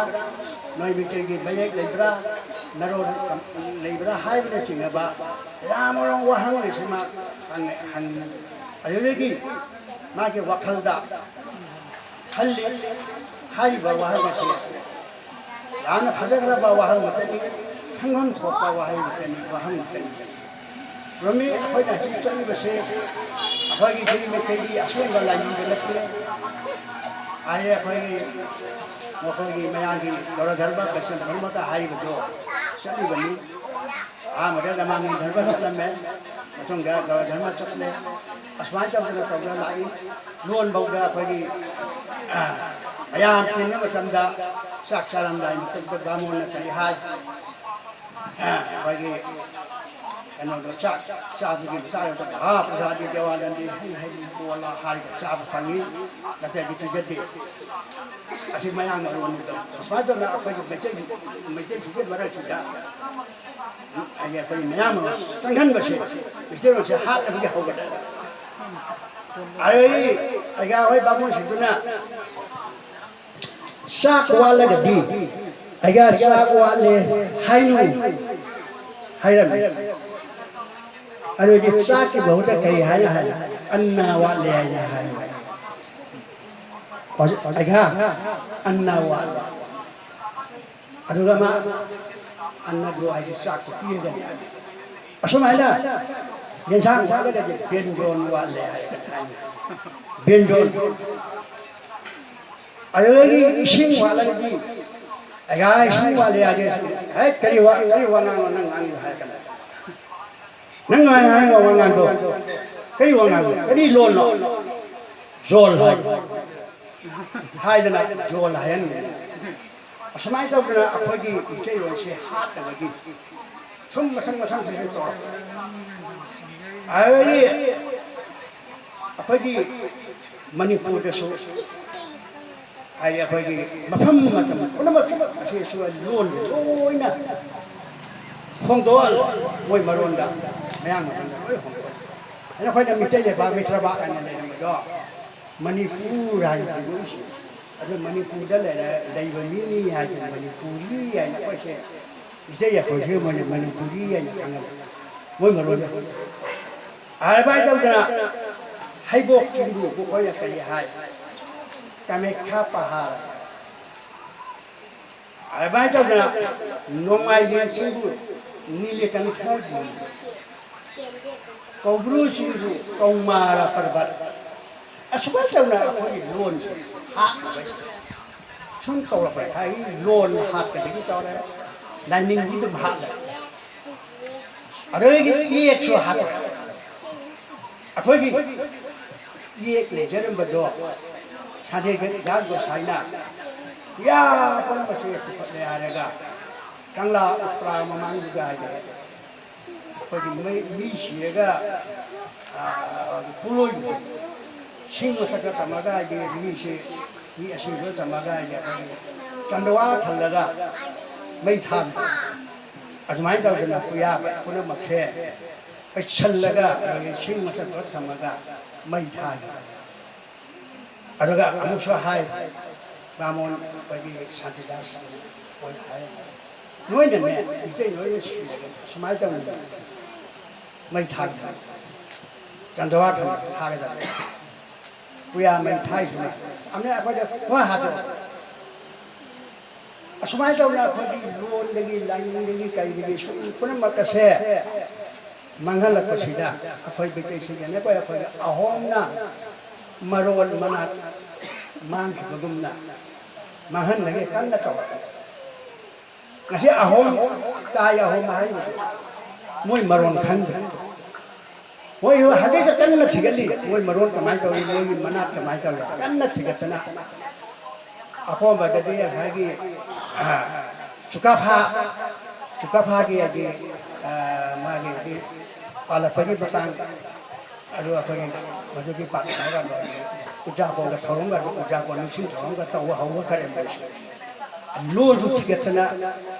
ꯅꯣꯏ ꯃꯤꯇꯩꯒꯤ ꯃꯌꯦꯛ ꯂꯩꯕ꯭ꯔꯥ, ꯅꯔꯣꯟ ꯂꯩꯕ꯭ꯔꯥ ꯍꯥꯏꯕꯅꯆꯤꯡꯉꯕ ꯀꯌꯥꯃꯔꯨꯝ ꯋꯥꯍꯪ ꯑꯁꯤꯃ ꯍꯪꯉꯦ, ꯍꯪꯉꯤ꯫ ꯑꯗꯨꯗꯒꯤ ꯃꯥꯒꯤ ꯋꯥꯈꯜꯗ ꯈꯜꯂꯤ꯫ ꯍꯥꯏꯔꯤꯕ ꯋꯥꯍꯪ ꯑꯁꯤ ꯌꯥꯝꯅ ꯐꯖꯈ꯭ꯔꯕ ꯋꯥꯍꯪ ꯑꯃꯇꯅꯤ, ꯈꯪꯐꯝ ꯊꯣꯛꯄ ꯋꯥꯍꯩ ꯑꯃꯇꯅꯤ, ꯋꯥꯍꯪ ꯑꯃꯇꯅꯤ꯫ ꯆꯨꯝꯃꯤ, ꯑꯩꯈꯣꯏꯅ ꯍꯧꯖꯤꯛ ꯆꯠꯂꯤꯕꯁꯤ ꯑꯩꯈꯣꯏꯒꯤ ꯖꯤꯔꯤ ꯃꯩꯇꯩꯒꯤ ꯑꯁꯦꯡꯕ ꯂꯥꯏꯅꯤꯡꯕ ꯅꯠꯇꯦ꯫ ꯍꯥꯏꯔꯦ ꯑꯩꯈꯣꯏꯒꯤ, ꯃꯈꯣꯏꯒꯤ ꯃꯌꯥꯝꯒꯤ ꯒꯧꯔ ꯙꯔꯃ, ꯕꯩꯁꯅꯕ ꯙꯔꯃꯒ ꯍꯥꯏꯔꯤꯕꯗꯣ ꯆꯠꯂꯤꯕꯅꯤ꯫ ꯑꯍꯥꯟꯕꯗ ꯅꯃꯥꯡꯒꯤ ꯙꯔꯃ ꯆꯠꯂꯝꯃꯦ, ꯃꯇꯨꯡꯗ ꯒꯧꯔ ꯙꯔꯃ ꯆꯠꯂꯦ꯫ ꯑꯁꯨꯃꯥꯏꯅ ꯇꯧꯗꯅ ꯇꯧꯗꯅ ꯂꯥꯛꯏ꯫ ꯂꯣꯟ ꯐꯥꯎꯗ ꯑꯩꯈꯣꯏꯒꯤ, ꯑ, ꯃꯌꯥꯝ ꯇꯤꯟꯕ ꯃꯇꯝꯗ ꯆꯥꯛ ꯆꯥꯔꯝꯗꯥꯏ ꯃꯇꯝꯗ ꯕꯥꯃꯣꯟꯅ ꯀꯔꯤ ꯍꯥꯏ? ꯑ, ꯑꯩꯈꯣꯏꯒꯤ ꯀꯩꯅꯣꯗꯣ ꯆꯥꯛ ꯆꯥꯕꯒꯤ ꯃꯇꯥꯡꯗ ꯃꯍꯥ ꯄ꯭ꯔꯁꯥꯗꯤ ꯗꯦꯋꯥꯅꯟꯗꯤ ꯍꯩ ꯍꯩ ꯕꯣꯂꯥ ꯍꯥꯏꯔꯒ ꯆꯥꯕ ꯐꯪꯉꯤ, ꯅꯠꯇ꯭ꯔꯗꯤ ꯄꯤꯖꯗꯦ꯫ ꯑꯁꯤ ꯃꯌꯥꯝꯅ ꯂꯣꯟꯗꯣ ꯁꯨꯃꯥꯏꯅ ꯇꯧꯗꯅ ꯑꯩꯈꯣꯏꯒꯤ ꯃꯩꯇꯩ, ꯃꯩꯇꯩꯁꯤꯡꯒꯤ ꯃꯔꯛꯁꯤꯗ ꯍꯥꯏꯗꯤ ꯑꯩꯈꯣꯏ ꯃꯌꯥꯝ ꯑꯃ ꯆꯪꯍꯟꯕꯁꯦ ꯃꯩꯇꯩꯂꯣꯟꯁꯦ ꯍꯥꯠꯅꯕꯒꯤ ꯍꯧꯒꯠꯂꯦ꯫ ꯑꯗꯒꯤ ꯑꯩꯒꯥ ꯍꯣꯏ ꯕꯥꯃꯣꯟꯁꯤꯡꯗꯨꯅ ꯆꯥꯛ ꯋꯥꯠꯂꯒꯗꯤ ꯑꯩꯒꯥ ꯆꯥꯛ ꯋꯥꯠꯂꯦ ꯍꯥꯏꯅꯨ ꯍꯥꯏꯔꯝꯃꯤ꯫ ꯑꯗꯨꯗꯤ ꯆꯥꯛꯀꯤ ꯃꯍꯨꯠꯇ ꯀꯔꯤ ꯍꯥꯏꯅ ꯍꯥꯏ? ꯑꯟꯅ ꯋꯥꯠꯂꯦ ꯍꯥꯏꯅ ꯍꯥꯏ꯫ ꯍꯧꯖꯤꯛ ꯑꯩꯒꯥ ꯑꯟꯅ ꯋꯥꯠꯂꯦ꯫ ꯑꯗꯨꯒ ꯃꯥ ꯑꯟꯅꯗꯣ ꯍꯥꯏꯗꯤ ꯆꯥꯛꯇꯣ ꯄꯤꯔꯒꯅꯤ꯫ ꯑꯁꯨꯃꯥꯏꯅ ꯌꯦꯟꯁꯥꯡ ꯋꯥꯠꯂꯒꯗꯤ ꯕꯦꯟꯖꯣꯟ ꯋꯥꯠꯂꯦ ꯍꯥꯏ꯫ ꯕꯦꯟꯖꯣꯟ꯫ ꯑꯗꯨꯗꯒꯤ ꯏꯁꯤꯡ ꯋꯥꯠꯂꯒꯗꯤ, "ꯑꯩꯒꯥ, ꯏꯁꯤꯡ ꯋꯥꯠꯂꯦ" ꯍꯥꯏꯔꯦ꯫ "ꯍꯦ, ꯀꯔꯤ ꯋꯥ, ꯀꯔꯤ ꯋꯥꯉꯥꯡꯅꯣ ꯅꯪ ꯉꯥꯡꯉꯤꯗꯣ?" ꯍꯥꯏꯔꯛꯀꯅꯤ꯫ "ꯅꯪ ꯉꯥꯡꯉꯤꯕ ꯋꯥꯉꯥꯡꯗꯣ ꯀꯔꯤ ꯋꯥꯉꯥꯡꯅꯣ? ꯀꯔꯤ ꯂꯣꯟꯅꯣ?" "ꯖꯣꯜ" ꯍꯥꯏ꯫ ꯍꯥꯏꯗꯅ ꯖꯣꯜ ꯍꯥꯏꯍꯟꯒꯅꯤ꯫ ꯑꯁꯨꯃꯥꯏꯅ ꯇꯧꯗꯅ ꯑꯩꯈꯣꯏꯒꯤ ꯃꯩꯇꯩꯂꯣꯟꯁꯦ ꯍꯥꯠꯅꯕꯒꯤ ꯁꯨꯝ ꯃꯊꯪ ꯃꯊꯪ ꯁꯨꯝ ꯇꯧꯔꯛꯄ꯫ ꯑꯗꯒꯤ ꯑꯩꯈꯣꯏꯒꯤ ꯃꯅꯤꯄꯨꯔꯗꯁꯨ ꯍꯥꯏꯗꯤ ꯑꯩꯈꯣꯏꯒꯤ ꯃꯐꯝ ꯃꯇꯝ ꯄꯨꯝꯅꯃꯛꯀꯤ ꯑꯁꯤ ꯑꯁꯨ ꯂꯣꯟꯁꯦ ꯂꯣꯏꯅ ꯍꯣꯡꯗꯣꯛꯑ ꯃꯣꯏ ꯃꯔꯣꯟꯗ ꯃꯌꯥꯡ ꯃꯔꯣꯟꯗ ꯂꯣꯏ ꯍꯣꯡꯗꯣꯛꯑꯦ꯫ ꯑꯗꯨꯅ ꯑꯩꯈꯣꯏꯅ ꯃꯤꯇꯩ ꯂꯩꯄꯥꯛ ꯃꯤꯇ꯭ꯔꯕꯥꯛ ꯍꯥꯏꯅ ꯂꯩꯔꯝꯕ ꯀꯣ, ꯃꯅꯤꯄꯨꯔ ꯍꯥꯏꯕꯁꯤꯕꯨ ꯑꯗꯨ ꯃꯅꯤꯄꯨꯔꯗ ꯂꯩꯔ-, ꯂꯩꯕ ꯃꯤꯅꯤ ꯍꯥꯏꯁꯦ ꯃꯅꯤꯄꯨꯔꯤ ꯍꯥꯏꯅ ꯑꯩꯈꯣꯏꯁꯦ, ꯏꯆꯦ ꯑꯩꯈꯣꯏꯁꯦ ꯃꯣꯏꯅ ꯃꯅꯤꯄꯨꯔꯤ ꯍꯥꯏꯅ ꯈꯪꯅꯕ ꯃꯣꯏ ꯃꯔꯣꯟꯗ꯫ ꯑꯗꯨꯃꯥꯏꯅ ꯇꯧꯗꯅ ꯍꯩꯕꯣꯛ ꯆꯤꯡꯗꯨꯕꯨ ꯑꯩꯈꯣꯏꯅ ꯀꯔꯤ ꯍꯥꯏ? ꯀꯥꯃꯦꯈ꯭ꯌꯥ ꯄꯍꯥꯔ꯫ ꯑꯗꯨꯃꯥꯏꯅ ꯇꯧꯗꯅ ꯅꯣꯡꯃꯥꯏꯖꯤꯡ ꯆꯤꯡꯕꯨ ꯅꯤꯂꯀꯟꯊꯒꯤ, ꯀꯧꯕ꯭ꯔꯨ ꯆꯤꯡꯕꯨ ꯀꯧꯃꯥꯔ ꯄꯔꯕꯠ꯫ ꯑꯁꯨꯃꯥꯏꯅ ꯇꯧꯅ ꯑꯩꯈꯣꯏꯒꯤ ꯂꯣꯟꯁꯦ ꯍꯥꯠꯅꯕ ꯁꯨꯝ ꯇꯧꯔꯛꯄ ꯍꯥꯏ꯫ ꯂꯣꯟ ꯍꯥꯠꯄꯗꯒꯤ ꯇꯧꯔꯦ, ꯂꯥꯏꯅꯤꯡꯗꯤ ꯑꯗꯨꯝ ꯍꯥꯠꯂꯦ꯫ ꯑꯗꯨꯗꯒꯤ ꯏꯌꯦꯛꯁꯨ ꯍꯥꯠꯇꯣꯛꯑꯦ꯫ ꯑꯩꯈꯣꯏꯒꯤ ꯏꯌꯦꯛ ꯂꯩꯖꯔꯝꯕꯗꯣ ꯁꯥꯟꯇꯤꯗꯥꯁ ꯒꯣꯁꯥꯏꯅ ꯌꯥ ꯄꯨꯝꯅꯃꯛꯁꯦ ꯄꯨꯈꯠꯂꯦ ꯍꯥꯏꯔꯒ ꯀꯪꯂꯥ ꯎꯄ꯭ꯔꯥ ꯃꯃꯥꯡꯗꯨꯗ ꯍꯥꯏꯗꯤ ꯑꯩꯈꯣꯏꯒꯤ ꯃꯩ-, ꯃꯤ ꯁꯤꯔꯒ, ꯑꯥ, ꯄꯣꯠꯂꯣꯏꯕꯗꯣ, ꯁꯤꯡ ꯃꯊꯛꯇ ꯊꯝꯃꯒ ꯍꯥꯏꯗꯤ ꯃꯤꯁꯦ, ꯃꯤ ꯑꯁꯤꯕꯗ ꯊꯝꯃꯒ ꯍꯥꯏꯗꯤ ꯑꯩꯈꯣꯏꯒꯤ ꯆꯟꯗꯋꯥ ꯈꯜꯂꯒ ꯃꯩ ꯊꯥꯕꯗꯣ꯫ ꯑꯗꯨꯃꯥꯏꯅ ꯇꯧꯗꯅ ꯄꯨꯌꯥ ꯄꯨꯝꯅꯃꯛꯁꯦ ꯄꯩꯁꯜꯂꯒ ꯑꯩꯈꯣꯏꯒꯤ ꯁꯤꯡ ꯃꯊꯛꯇ ꯊꯝꯃꯒ ꯃꯩ ꯊꯥꯏ꯫ ꯑꯗꯨꯒ ꯑꯃꯨꯛꯁꯨ ꯍꯥꯏ, ꯕꯥꯃꯣꯟ ꯑꯩꯈꯣꯏꯒꯤ ꯁꯥꯟꯇꯤꯗꯥꯁ ꯍꯣꯏꯅ ꯍꯥꯏ, ꯅꯣꯏꯅꯅꯦ, ꯃꯤꯇꯩ ꯂꯣꯏꯅ ꯁꯤꯔꯒ ꯁꯨꯃꯥꯏꯅ ꯇꯧꯅ ꯃꯩ ꯊꯥꯒꯗꯕ, ꯆꯟꯗ꯭ꯔꯋꯥ ꯈꯟꯕ ꯊꯥꯒꯗꯕ, ꯄꯨꯌꯥ ꯃꯩ ꯊꯥꯏꯁꯤꯅ ꯑꯃꯅ ꯑꯩꯈꯣꯏꯗ ꯍꯣꯏ ꯍꯥꯠꯇꯣꯛꯑꯣ꯫ ꯑꯁꯨꯃꯥꯏꯅ ꯇꯧꯅ ꯑꯩꯈꯣꯏꯒꯤ ꯂꯣꯟꯗꯒꯤ, ꯂꯥꯏꯅꯤꯡꯗꯒꯤ, ꯀꯩꯗꯒꯤ ꯁꯨꯝ ꯄꯨꯝꯅꯃꯛ ꯑꯁꯦ ꯃꯥꯡꯍꯜꯂꯛꯄꯁꯤꯗ ꯑꯩꯈꯣꯏ ꯃꯩꯇꯩꯁꯤꯡꯗꯅꯦꯀꯣ, ꯑꯩꯈꯣꯏꯒꯤ ꯑꯍꯣꯝꯅ ꯃꯔꯣꯟ ꯃꯅꯥꯠ ꯃꯥꯡꯈꯤꯕꯒꯨꯝꯅ ꯃꯥꯡꯍꯟꯕꯒꯤ ꯀꯟꯅ ꯇꯧꯔꯛꯏ꯫ ꯉꯁꯤ ꯑꯍꯣꯝ, ꯇꯥꯏ ꯑꯍꯣꯝ ꯍꯥꯏꯔꯤꯕꯁꯦ ꯃꯣꯏ ꯃꯔꯣꯟ ꯈꯪꯗ꯭ꯔꯦ꯫ ꯃꯣꯏ ꯍꯧꯖꯤꯛꯇ ꯀꯟꯅ ꯊꯤꯒꯠꯂꯤ, ꯃꯣꯏ ꯃꯔꯣꯟ ꯀꯃꯥꯏꯅ ꯇꯧꯔꯤ, ꯃꯣꯏꯒꯤ ꯃꯅꯥꯠ ꯀꯃꯥꯏꯅ ꯇꯧꯔꯤ, ꯀꯟꯅ ꯊꯤꯒꯠꯇꯅ꯫ ꯑꯀꯣꯟꯕꯗꯗꯤ ꯉꯁꯥꯏꯒꯤ, ꯑ, ꯆꯨꯀꯥꯐꯥ, ꯆꯨꯀꯥꯐꯥꯒꯤ ꯍꯥꯏꯗꯤ, ꯑ, ꯃꯥꯒꯤ ꯍꯥꯏꯗꯤ ꯄꯥꯜꯂꯛꯄꯒꯤ ꯃꯇꯥꯡ, ꯑꯗꯨ ꯑꯩꯈꯣꯏꯒꯤ ꯃꯗꯨꯒꯤ ꯄꯥꯛ ꯇꯧꯔꯒ ꯎꯖꯥꯄꯣꯟꯒ ꯊꯧꯔꯝꯒ, ꯎꯖꯥꯄꯣꯟ ꯅꯤꯡꯁꯤꯡ ꯊꯧꯔꯝꯒ ꯇꯧꯕ ꯍꯧꯕ ꯈꯔꯦ ꯃꯣꯏꯁꯦ꯫ ꯂꯣꯟꯁꯨ ꯊꯤꯒꯠꯇꯅ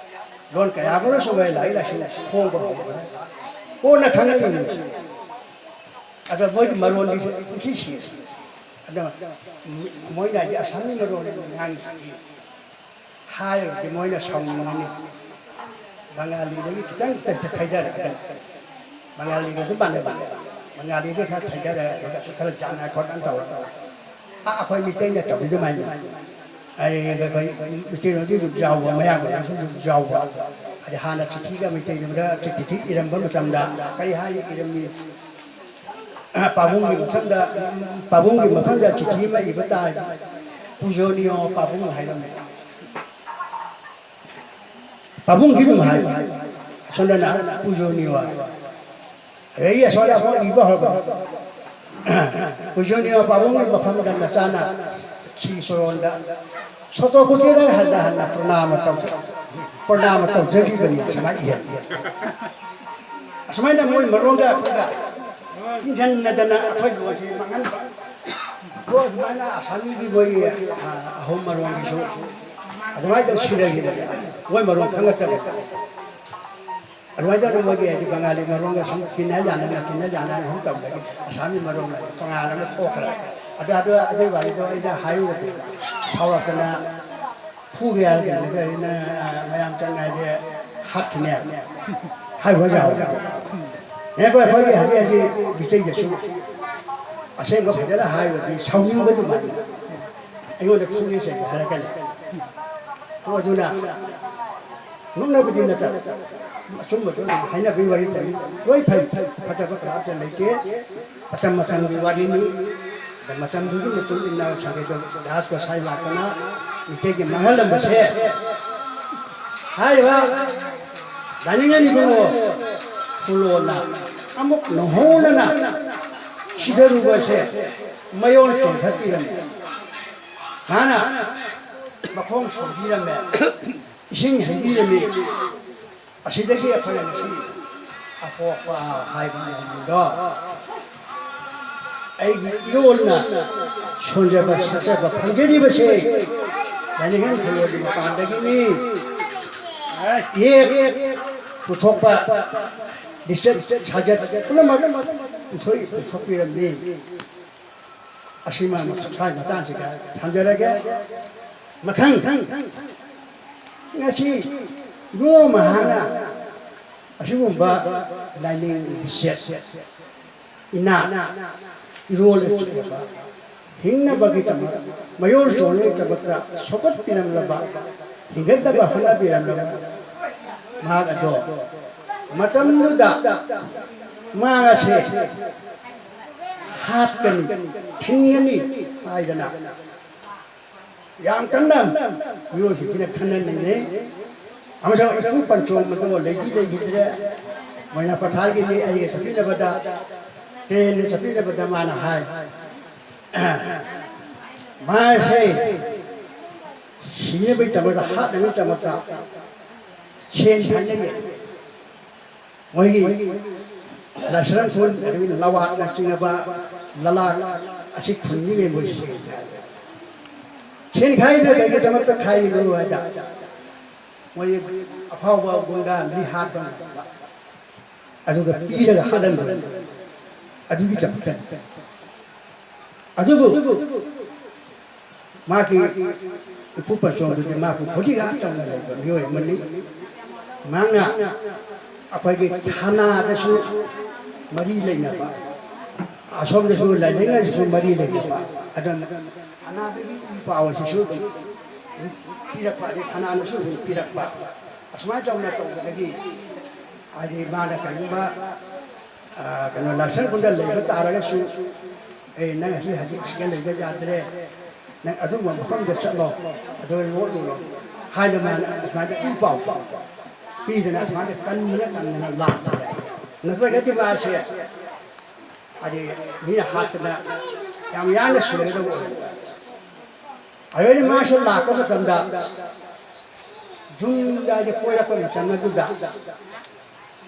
ꯂꯣꯟ ꯀꯌꯥ ꯑꯃꯔꯣꯝꯁꯨ ꯃꯣꯏ ꯂꯥꯏꯔꯤꯛ ꯂꯥꯏꯁꯨ ꯐꯣꯡꯕ ꯍꯧꯈ꯭ꯔꯦ꯫ ꯀꯣꯟꯅ ꯈꯪꯉꯛꯏꯅꯤ꯫ ꯑꯗꯣ ꯃꯣꯏꯒꯤ ꯃꯔꯣꯟꯗꯤ ꯄꯨꯡꯁꯤ ꯁꯤꯔꯦ꯫ ꯑꯗꯣ ꯃꯣꯏꯅ ꯍꯥꯏꯗꯤ ꯑꯁꯥꯝꯒꯤ ꯃꯔꯣꯟ ꯉꯥꯡꯉꯤꯁꯤꯗꯤ ꯍꯥꯏꯔꯒꯗꯤ ꯃꯣꯏꯅ ꯁꯥꯎꯅꯤꯡꯉꯅꯤ꯫ ꯕꯪꯒꯥꯂꯤꯗꯒꯤ ꯈꯤꯇꯪ ꯈꯤꯇꯪ ꯊꯩꯊꯔꯛꯑꯒ, ꯕꯪꯒꯥꯂꯤꯒꯁꯨ ꯃꯥꯟꯅꯕ, ꯕꯪꯒꯥꯂꯤꯗꯒꯤ ꯈꯔ ꯊꯩꯊꯔꯛꯑꯒ ꯈꯔ ꯆꯥꯟꯅ ꯈꯣꯠꯅ ꯇꯧꯔꯒ, ꯑꯥ, ꯑꯩꯈꯣꯏ ꯃꯤꯇꯩꯅ ꯇꯧꯔꯤ ꯑꯗꯨꯃꯥꯏꯅ꯫ ꯑꯩ, ꯑꯩꯈꯣꯏ ꯃꯤꯇꯩꯂꯣꯟꯁꯨ ꯑꯗꯨꯝ ꯌꯥꯎꯕ, ꯃꯌꯥꯡꯂꯣꯟꯁꯨ ꯑꯗꯨꯝ ꯌꯥꯎꯕ꯫ ꯑꯗꯩ ꯍꯥꯟꯅ ꯆꯤꯊꯤꯒ ꯃꯩꯇꯩꯂꯣꯟꯗ ꯆꯤꯊꯤ ꯏꯔꯝꯕ ꯃꯇꯝꯗ ꯀꯔꯤ ꯍꯥꯏꯅ ꯏꯔꯝꯃꯤ? ꯄꯥꯕꯨꯡꯒꯤ ꯃꯐꯝꯗ, ꯄꯥꯕꯨꯡꯒꯤ ꯃꯐꯝꯗ ꯆꯤꯊꯤ ꯑꯃ ꯏꯕ ꯇꯥꯔꯗꯤ, "ꯄꯨꯖꯣꯅꯤꯌꯣ ꯄꯥꯕꯨꯡ" ꯍꯥꯏꯔꯝꯃꯦ꯫ ꯄꯥꯕꯨꯡꯒꯤ ꯑꯗꯨꯝ ꯍꯥꯏꯕ꯫ ꯑꯁꯣꯝꯗꯅ "ꯄꯨꯖꯣꯅꯤꯌꯣ" ꯍꯥꯏꯕ꯫ ꯑꯗꯩ ꯑꯁꯣꯝꯗ ꯑꯃꯨꯛ ꯏꯕ ꯍꯧꯔꯛꯄ꯫ "ꯄꯨꯖꯣꯅꯤꯌꯣ ꯄꯥꯕꯨꯡꯒꯤ ꯃꯐꯝꯗ ꯅꯆꯥꯅ ꯁꯤ ꯆꯨꯔꯣꯟꯗ ꯁꯣꯇꯣ ꯀꯨꯇꯤꯔ ꯍꯟꯅ ꯍꯟꯅ ꯄ꯭ꯔꯅꯥꯃ ꯇꯧꯖ-, ꯄ꯭ꯔꯅꯥꯃ ꯇꯧꯖꯔꯤꯕꯅꯤ" ꯁꯨꯃꯥꯏꯅ ꯏꯍꯜꯂꯤ꯫ ꯑꯁꯨꯃꯥꯏꯅ ꯃꯣꯏ ꯃꯔꯣꯟꯒ ꯑꯩꯈꯣꯏꯒ ꯏꯟꯖꯟꯅꯗꯅ ꯑꯩꯈꯣꯏ ꯂꯣꯟꯁꯦ ꯃꯥꯡꯍꯟꯕ꯫ ꯑꯗꯣ ꯑꯗꯨꯃꯥꯏꯅ ꯑꯁꯥꯃꯤꯒꯤ ꯃꯣꯏꯒꯤ, ꯑ, ꯑꯍꯨꯝ ꯃꯔꯣꯟꯒꯤꯁꯨ ꯑꯗꯨꯃꯥꯏꯅ ꯇꯧ ꯁꯤꯗꯈꯤꯗꯅ ꯃꯣꯏ ꯃꯔꯣꯟ ꯈꯪꯉꯛꯇꯕ꯫ ꯑꯗꯨꯃꯥꯏꯅ ꯇꯧꯗꯅ ꯃꯣꯏꯒꯤ ꯍꯥꯏꯗꯤ ꯕꯪꯒꯥꯂꯤ ꯃꯔꯣꯟꯒ ꯁꯨꯝ ꯇꯤꯟꯅ ꯌꯥꯅꯅ, ꯇꯤꯟꯅ ꯌꯥꯅꯅ ꯁꯨꯝ ꯇꯧꯕꯗꯒꯤ ꯑꯁꯥꯃꯤ ꯃꯔꯣꯟ ꯇꯣꯉꯥꯟꯅ ꯑꯃ ꯊꯣꯛꯈ꯭ꯔꯦ꯫ ꯑꯗ, ꯑꯗꯨ, ꯑꯗꯨꯒꯤ ꯋꯥꯔꯤꯗꯣ ꯑꯩꯅ ꯍꯥꯏꯔꯨꯔꯗꯤ ꯁꯥꯎꯔꯛꯇꯅ ꯐꯨꯒꯦ ꯍꯥꯏꯔꯒ ꯅꯠꯇ꯭ꯔꯗꯤ ꯅꯪ, ꯑ, ꯃꯌꯥꯝ ꯆꯪꯉꯥꯏꯗꯤ ꯍꯥꯠꯈꯤꯅꯦ ꯍꯥꯏꯕ ꯌꯥꯎꯋꯦ꯫ ꯑꯦ, ꯑꯩꯈꯣꯏ, ꯑꯩꯈꯣꯏꯒꯤ ꯍꯧꯖꯤꯛ ꯍꯧꯖꯤꯛ ꯃꯤꯇꯩꯗꯁꯨ ꯑꯁꯦꯡꯕ ꯐꯖꯅ ꯍꯥꯏꯔꯗꯤ ꯁꯥꯎꯅꯤꯡꯕ ꯑꯗꯨꯃꯥꯏꯅ ꯑꯩꯉꯣꯟꯗ ꯐꯨꯒꯦ ꯆꯩꯒꯦ ꯍꯥꯏꯔꯛꯀꯅꯤ꯫ ꯑꯗꯨꯅ ꯅꯣꯛꯅꯕꯗꯤ ꯅꯠꯇꯕ, ꯑꯆꯨꯝꯕꯗꯣ ꯑꯗꯨꯝ ꯍꯥꯏꯅꯕꯒꯤ ꯋꯥꯔꯤ ꯆꯠꯂꯤ꯫ ꯂꯣꯏ ꯐꯩ, ꯐꯠꯇꯕ ꯀꯅꯥꯝꯇ ꯂꯩꯇꯦ꯫ ꯃꯇꯝ ꯃꯇꯝꯒꯤ ꯋꯥꯔꯤꯅꯤ꯫ ꯑꯗ ꯃꯇꯝꯗꯨꯒꯤ ꯃꯇꯨꯡ ꯏꯟꯅ ꯁꯪꯒꯤꯠꯇ ꯔꯥꯁ ꯒꯣꯁꯥꯏ ꯂꯥꯛꯇꯅ ꯃꯤꯇꯩꯒꯤ ꯃꯥꯡꯍꯜꯂꯝꯕꯁꯦ ꯍꯥꯏꯔꯤꯕ ꯂꯥꯏꯅꯤꯡꯉꯅꯤ ꯏꯕꯨꯡꯉꯣ ꯈꯨꯂꯣꯅ ꯑꯃꯨꯛ ꯅꯧꯍꯧꯅꯅ ꯁꯤꯗꯔꯨꯕꯁꯦ ꯃꯌꯣꯟ ꯆꯣꯡꯊꯠꯄꯤꯔꯝꯃꯤ꯫ ꯃꯥꯅ ꯃꯈꯣꯡ ꯁꯣꯝꯕꯤꯔꯝꯃꯦ, ꯏꯁꯤꯡ ꯍꯩꯕꯤꯔꯝꯃꯤ꯫ ꯑꯁꯤꯗꯒꯤ ꯑꯩꯈꯣꯏꯅ ꯉꯁꯤ ꯑꯄꯣꯛꯄ ꯍꯥꯏꯕ ꯃꯌꯥꯝꯗꯣ ꯑꯩꯒꯤ ꯏꯔꯣꯜꯅ ꯁꯣꯟꯖꯕ ꯁꯛꯆꯕ ꯐꯪꯖꯔꯤꯕꯁꯦ ꯂꯥꯏꯅꯤꯡꯊꯧ ꯈꯨꯂꯣꯒꯤ ꯃꯄꯥꯟꯗꯒꯤꯅꯤ꯫ ꯌꯦꯛ ꯄꯨꯊꯣꯛꯄ, ꯂꯤꯆꯠ ꯁꯥꯖꯠ ꯄꯨꯝꯅꯃꯛ ꯄꯨꯊꯣꯛ ꯄꯨꯊꯣꯛꯄꯤꯔꯝꯃꯤ꯫ ꯑꯁꯤꯃ ꯁ꯭ꯋꯥꯏ ꯃꯇꯥꯡꯁꯤꯗ ꯊꯝꯖꯔꯒꯦ꯫ ꯃꯊꯪ ꯉꯁꯤ ꯅꯣꯡꯃ ꯍꯥꯟꯅ ꯑꯁꯤꯒꯨꯝꯕ ꯂꯥꯏꯅꯤꯡ ꯂꯤꯆꯠ ꯏꯅꯥꯠ ꯏꯔꯣꯜ ꯂꯩꯆꯠꯅꯕ ꯍꯤꯡꯅꯕꯒꯤꯗꯃꯛ ꯃꯌꯣꯜ ꯆꯣꯡꯅꯕꯒꯤꯗꯃꯛꯇ ꯁꯧꯒꯠꯄꯤꯔꯝꯂꯕ ꯍꯤꯡꯒꯠꯅꯕ ꯍꯣꯠꯅꯕꯤꯔꯝꯂꯕ ꯃꯍꯥꯛ ꯑꯗꯣ ꯃꯇꯝꯗꯨꯗ ꯃꯥ ꯑꯁꯦ ꯍꯥꯠꯀꯅꯤ ꯊꯤꯡꯒꯅꯤ ꯍꯥꯏꯗꯅ ꯌꯥꯝ ꯀꯟꯅ ꯃꯤꯑꯣꯏꯁꯤꯡꯁꯤꯅ ꯈꯟꯅ ꯅꯩꯅꯩ꯫ ꯑꯃꯁꯨꯡ ꯏꯄꯨ ꯄꯟꯆꯣꯝ ꯑꯗꯣ ꯂꯩꯗꯤ ꯂꯩꯈꯤꯗ꯭ꯔꯦ꯫ ꯃꯣꯏꯅ ꯄꯊꯥꯒꯤꯅꯤ ꯑꯩꯒ ꯆꯠꯃꯤꯟꯅꯕꯗ ꯇ꯭ꯔꯦꯟꯗ ꯆꯠꯃꯤꯟꯅꯕꯗ ꯃꯥꯅ ꯍꯥꯏ ꯃꯥꯁꯦ ꯁꯤꯅꯕꯒꯤꯗꯃꯛꯇ ꯍꯥꯠꯅꯕꯒꯤꯗꯃꯛꯇ ꯁꯦꯟ ꯈꯥꯏꯅꯩꯌꯦ꯫ ꯃꯣꯏꯒꯤ ꯂꯥꯏꯁ꯭ꯔꯝ ꯈꯨꯟ ꯑꯗꯒꯤ ꯂꯋꯥꯠꯅꯆꯤꯡꯉꯕ ꯂꯂꯥ ꯑꯁꯤ ꯈꯨꯟꯒꯤ ꯃꯦꯝꯕꯔꯁꯤꯡ ꯁꯦꯟ ꯈꯥꯏꯗ꯭ꯔꯦ ꯀꯩꯒꯤꯗꯃꯛꯇ ꯈꯥꯏꯔꯤꯅꯣ ꯍꯥꯏꯗ ꯃꯣꯏ ꯑꯐꯥꯎꯕ ꯒꯨꯟꯗꯥ ꯃꯤ ꯍꯥꯠꯄ ꯉꯝꯕ ꯑꯗꯨꯒ ꯄꯤꯔꯒ ꯍꯥꯠꯍꯟꯕ ꯑꯗꯨꯒꯤꯗꯃꯛꯇ ꯑꯗꯨꯕꯨ ꯃꯥꯒꯤ ꯏꯄꯨ ꯄꯟꯆꯣꯝꯗꯨꯗꯤ ꯃꯥꯕꯨ ꯕꯣꯗꯤꯒꯥꯔꯗ ꯇꯧꯅ ꯂꯩꯕ ꯃꯤꯑꯣꯏ ꯑꯃꯅꯤ꯫ ꯃꯍꯥꯛꯅ ꯑꯩꯈꯣꯏꯒꯤ ꯊꯥꯅꯥꯗꯁꯨ ꯃꯔꯤ ꯂꯩꯅꯕ ꯑꯁꯣꯝꯗꯁꯨ ꯂꯥꯏꯅꯤꯡꯉꯥꯏꯗꯁꯨ ꯃꯔꯤ ꯂꯩꯅꯕ ꯑꯗꯨꯅ ꯊꯥꯅꯥꯗꯒꯤ ꯏ ꯄꯥꯎ ꯑꯁꯤꯁꯨ ꯑꯗꯨꯝ ꯄꯤꯔꯛꯄ ꯑꯗꯩ ꯊꯥꯅꯥꯅꯁꯨ ꯑꯗꯨꯝ ꯄꯤꯔꯛꯄ ꯑꯁꯨꯃꯥꯏꯅ ꯇꯧꯅ ꯇꯧꯕꯗꯒꯤ ꯍꯥꯏꯗꯤ ꯃꯥꯅ ꯀꯔꯤꯒꯨꯝꯕ ꯀꯩꯅꯣ ꯂꯥꯏꯁ꯭ꯔꯝ ꯈꯨꯟꯗ ꯂꯩꯕ ꯇꯥꯔꯒꯁꯨ ꯑꯦ ꯅꯪ ꯑꯁꯤ ꯍꯧꯖꯤꯛ ꯁꯤꯗ ꯂꯩꯕ ꯌꯥꯗ꯭ꯔꯦ ꯅꯪ ꯑꯗꯨꯒꯨꯝꯕ ꯃꯐꯝꯗ ꯆꯠꯂꯣ ꯑꯗꯨꯒ ꯂꯣꯠꯂꯨꯔꯣ ꯍꯥꯏꯅ ꯃꯥꯅ ꯑꯁꯨꯃꯥꯏꯅ ꯏ ꯄꯥꯎ ꯄꯤꯗꯅ ꯑꯁꯨꯃꯥꯏꯅ ꯀꯟꯗꯅ ꯀꯟꯗꯅ ꯂꯥꯛꯄ ꯅꯠꯇ꯭ꯔꯒꯗꯤ ꯃꯥꯁꯦ ꯍꯥꯏꯗꯤ ꯃꯤꯅ ꯍꯥꯠꯇꯅ ꯌꯥꯝ ꯌꯥꯡꯅ ꯁꯤꯔꯒꯗꯧꯕ ꯑꯣꯏ ꯑꯗꯨꯗꯩꯗꯤ ꯃꯥꯁꯦ ꯂꯥꯛꯄ ꯃꯇꯝꯗ ꯌꯨꯝꯗ ꯍꯥꯏꯗꯤ ꯀꯣꯏꯔꯛꯄ ꯃꯇꯝ ꯑꯗꯨꯗ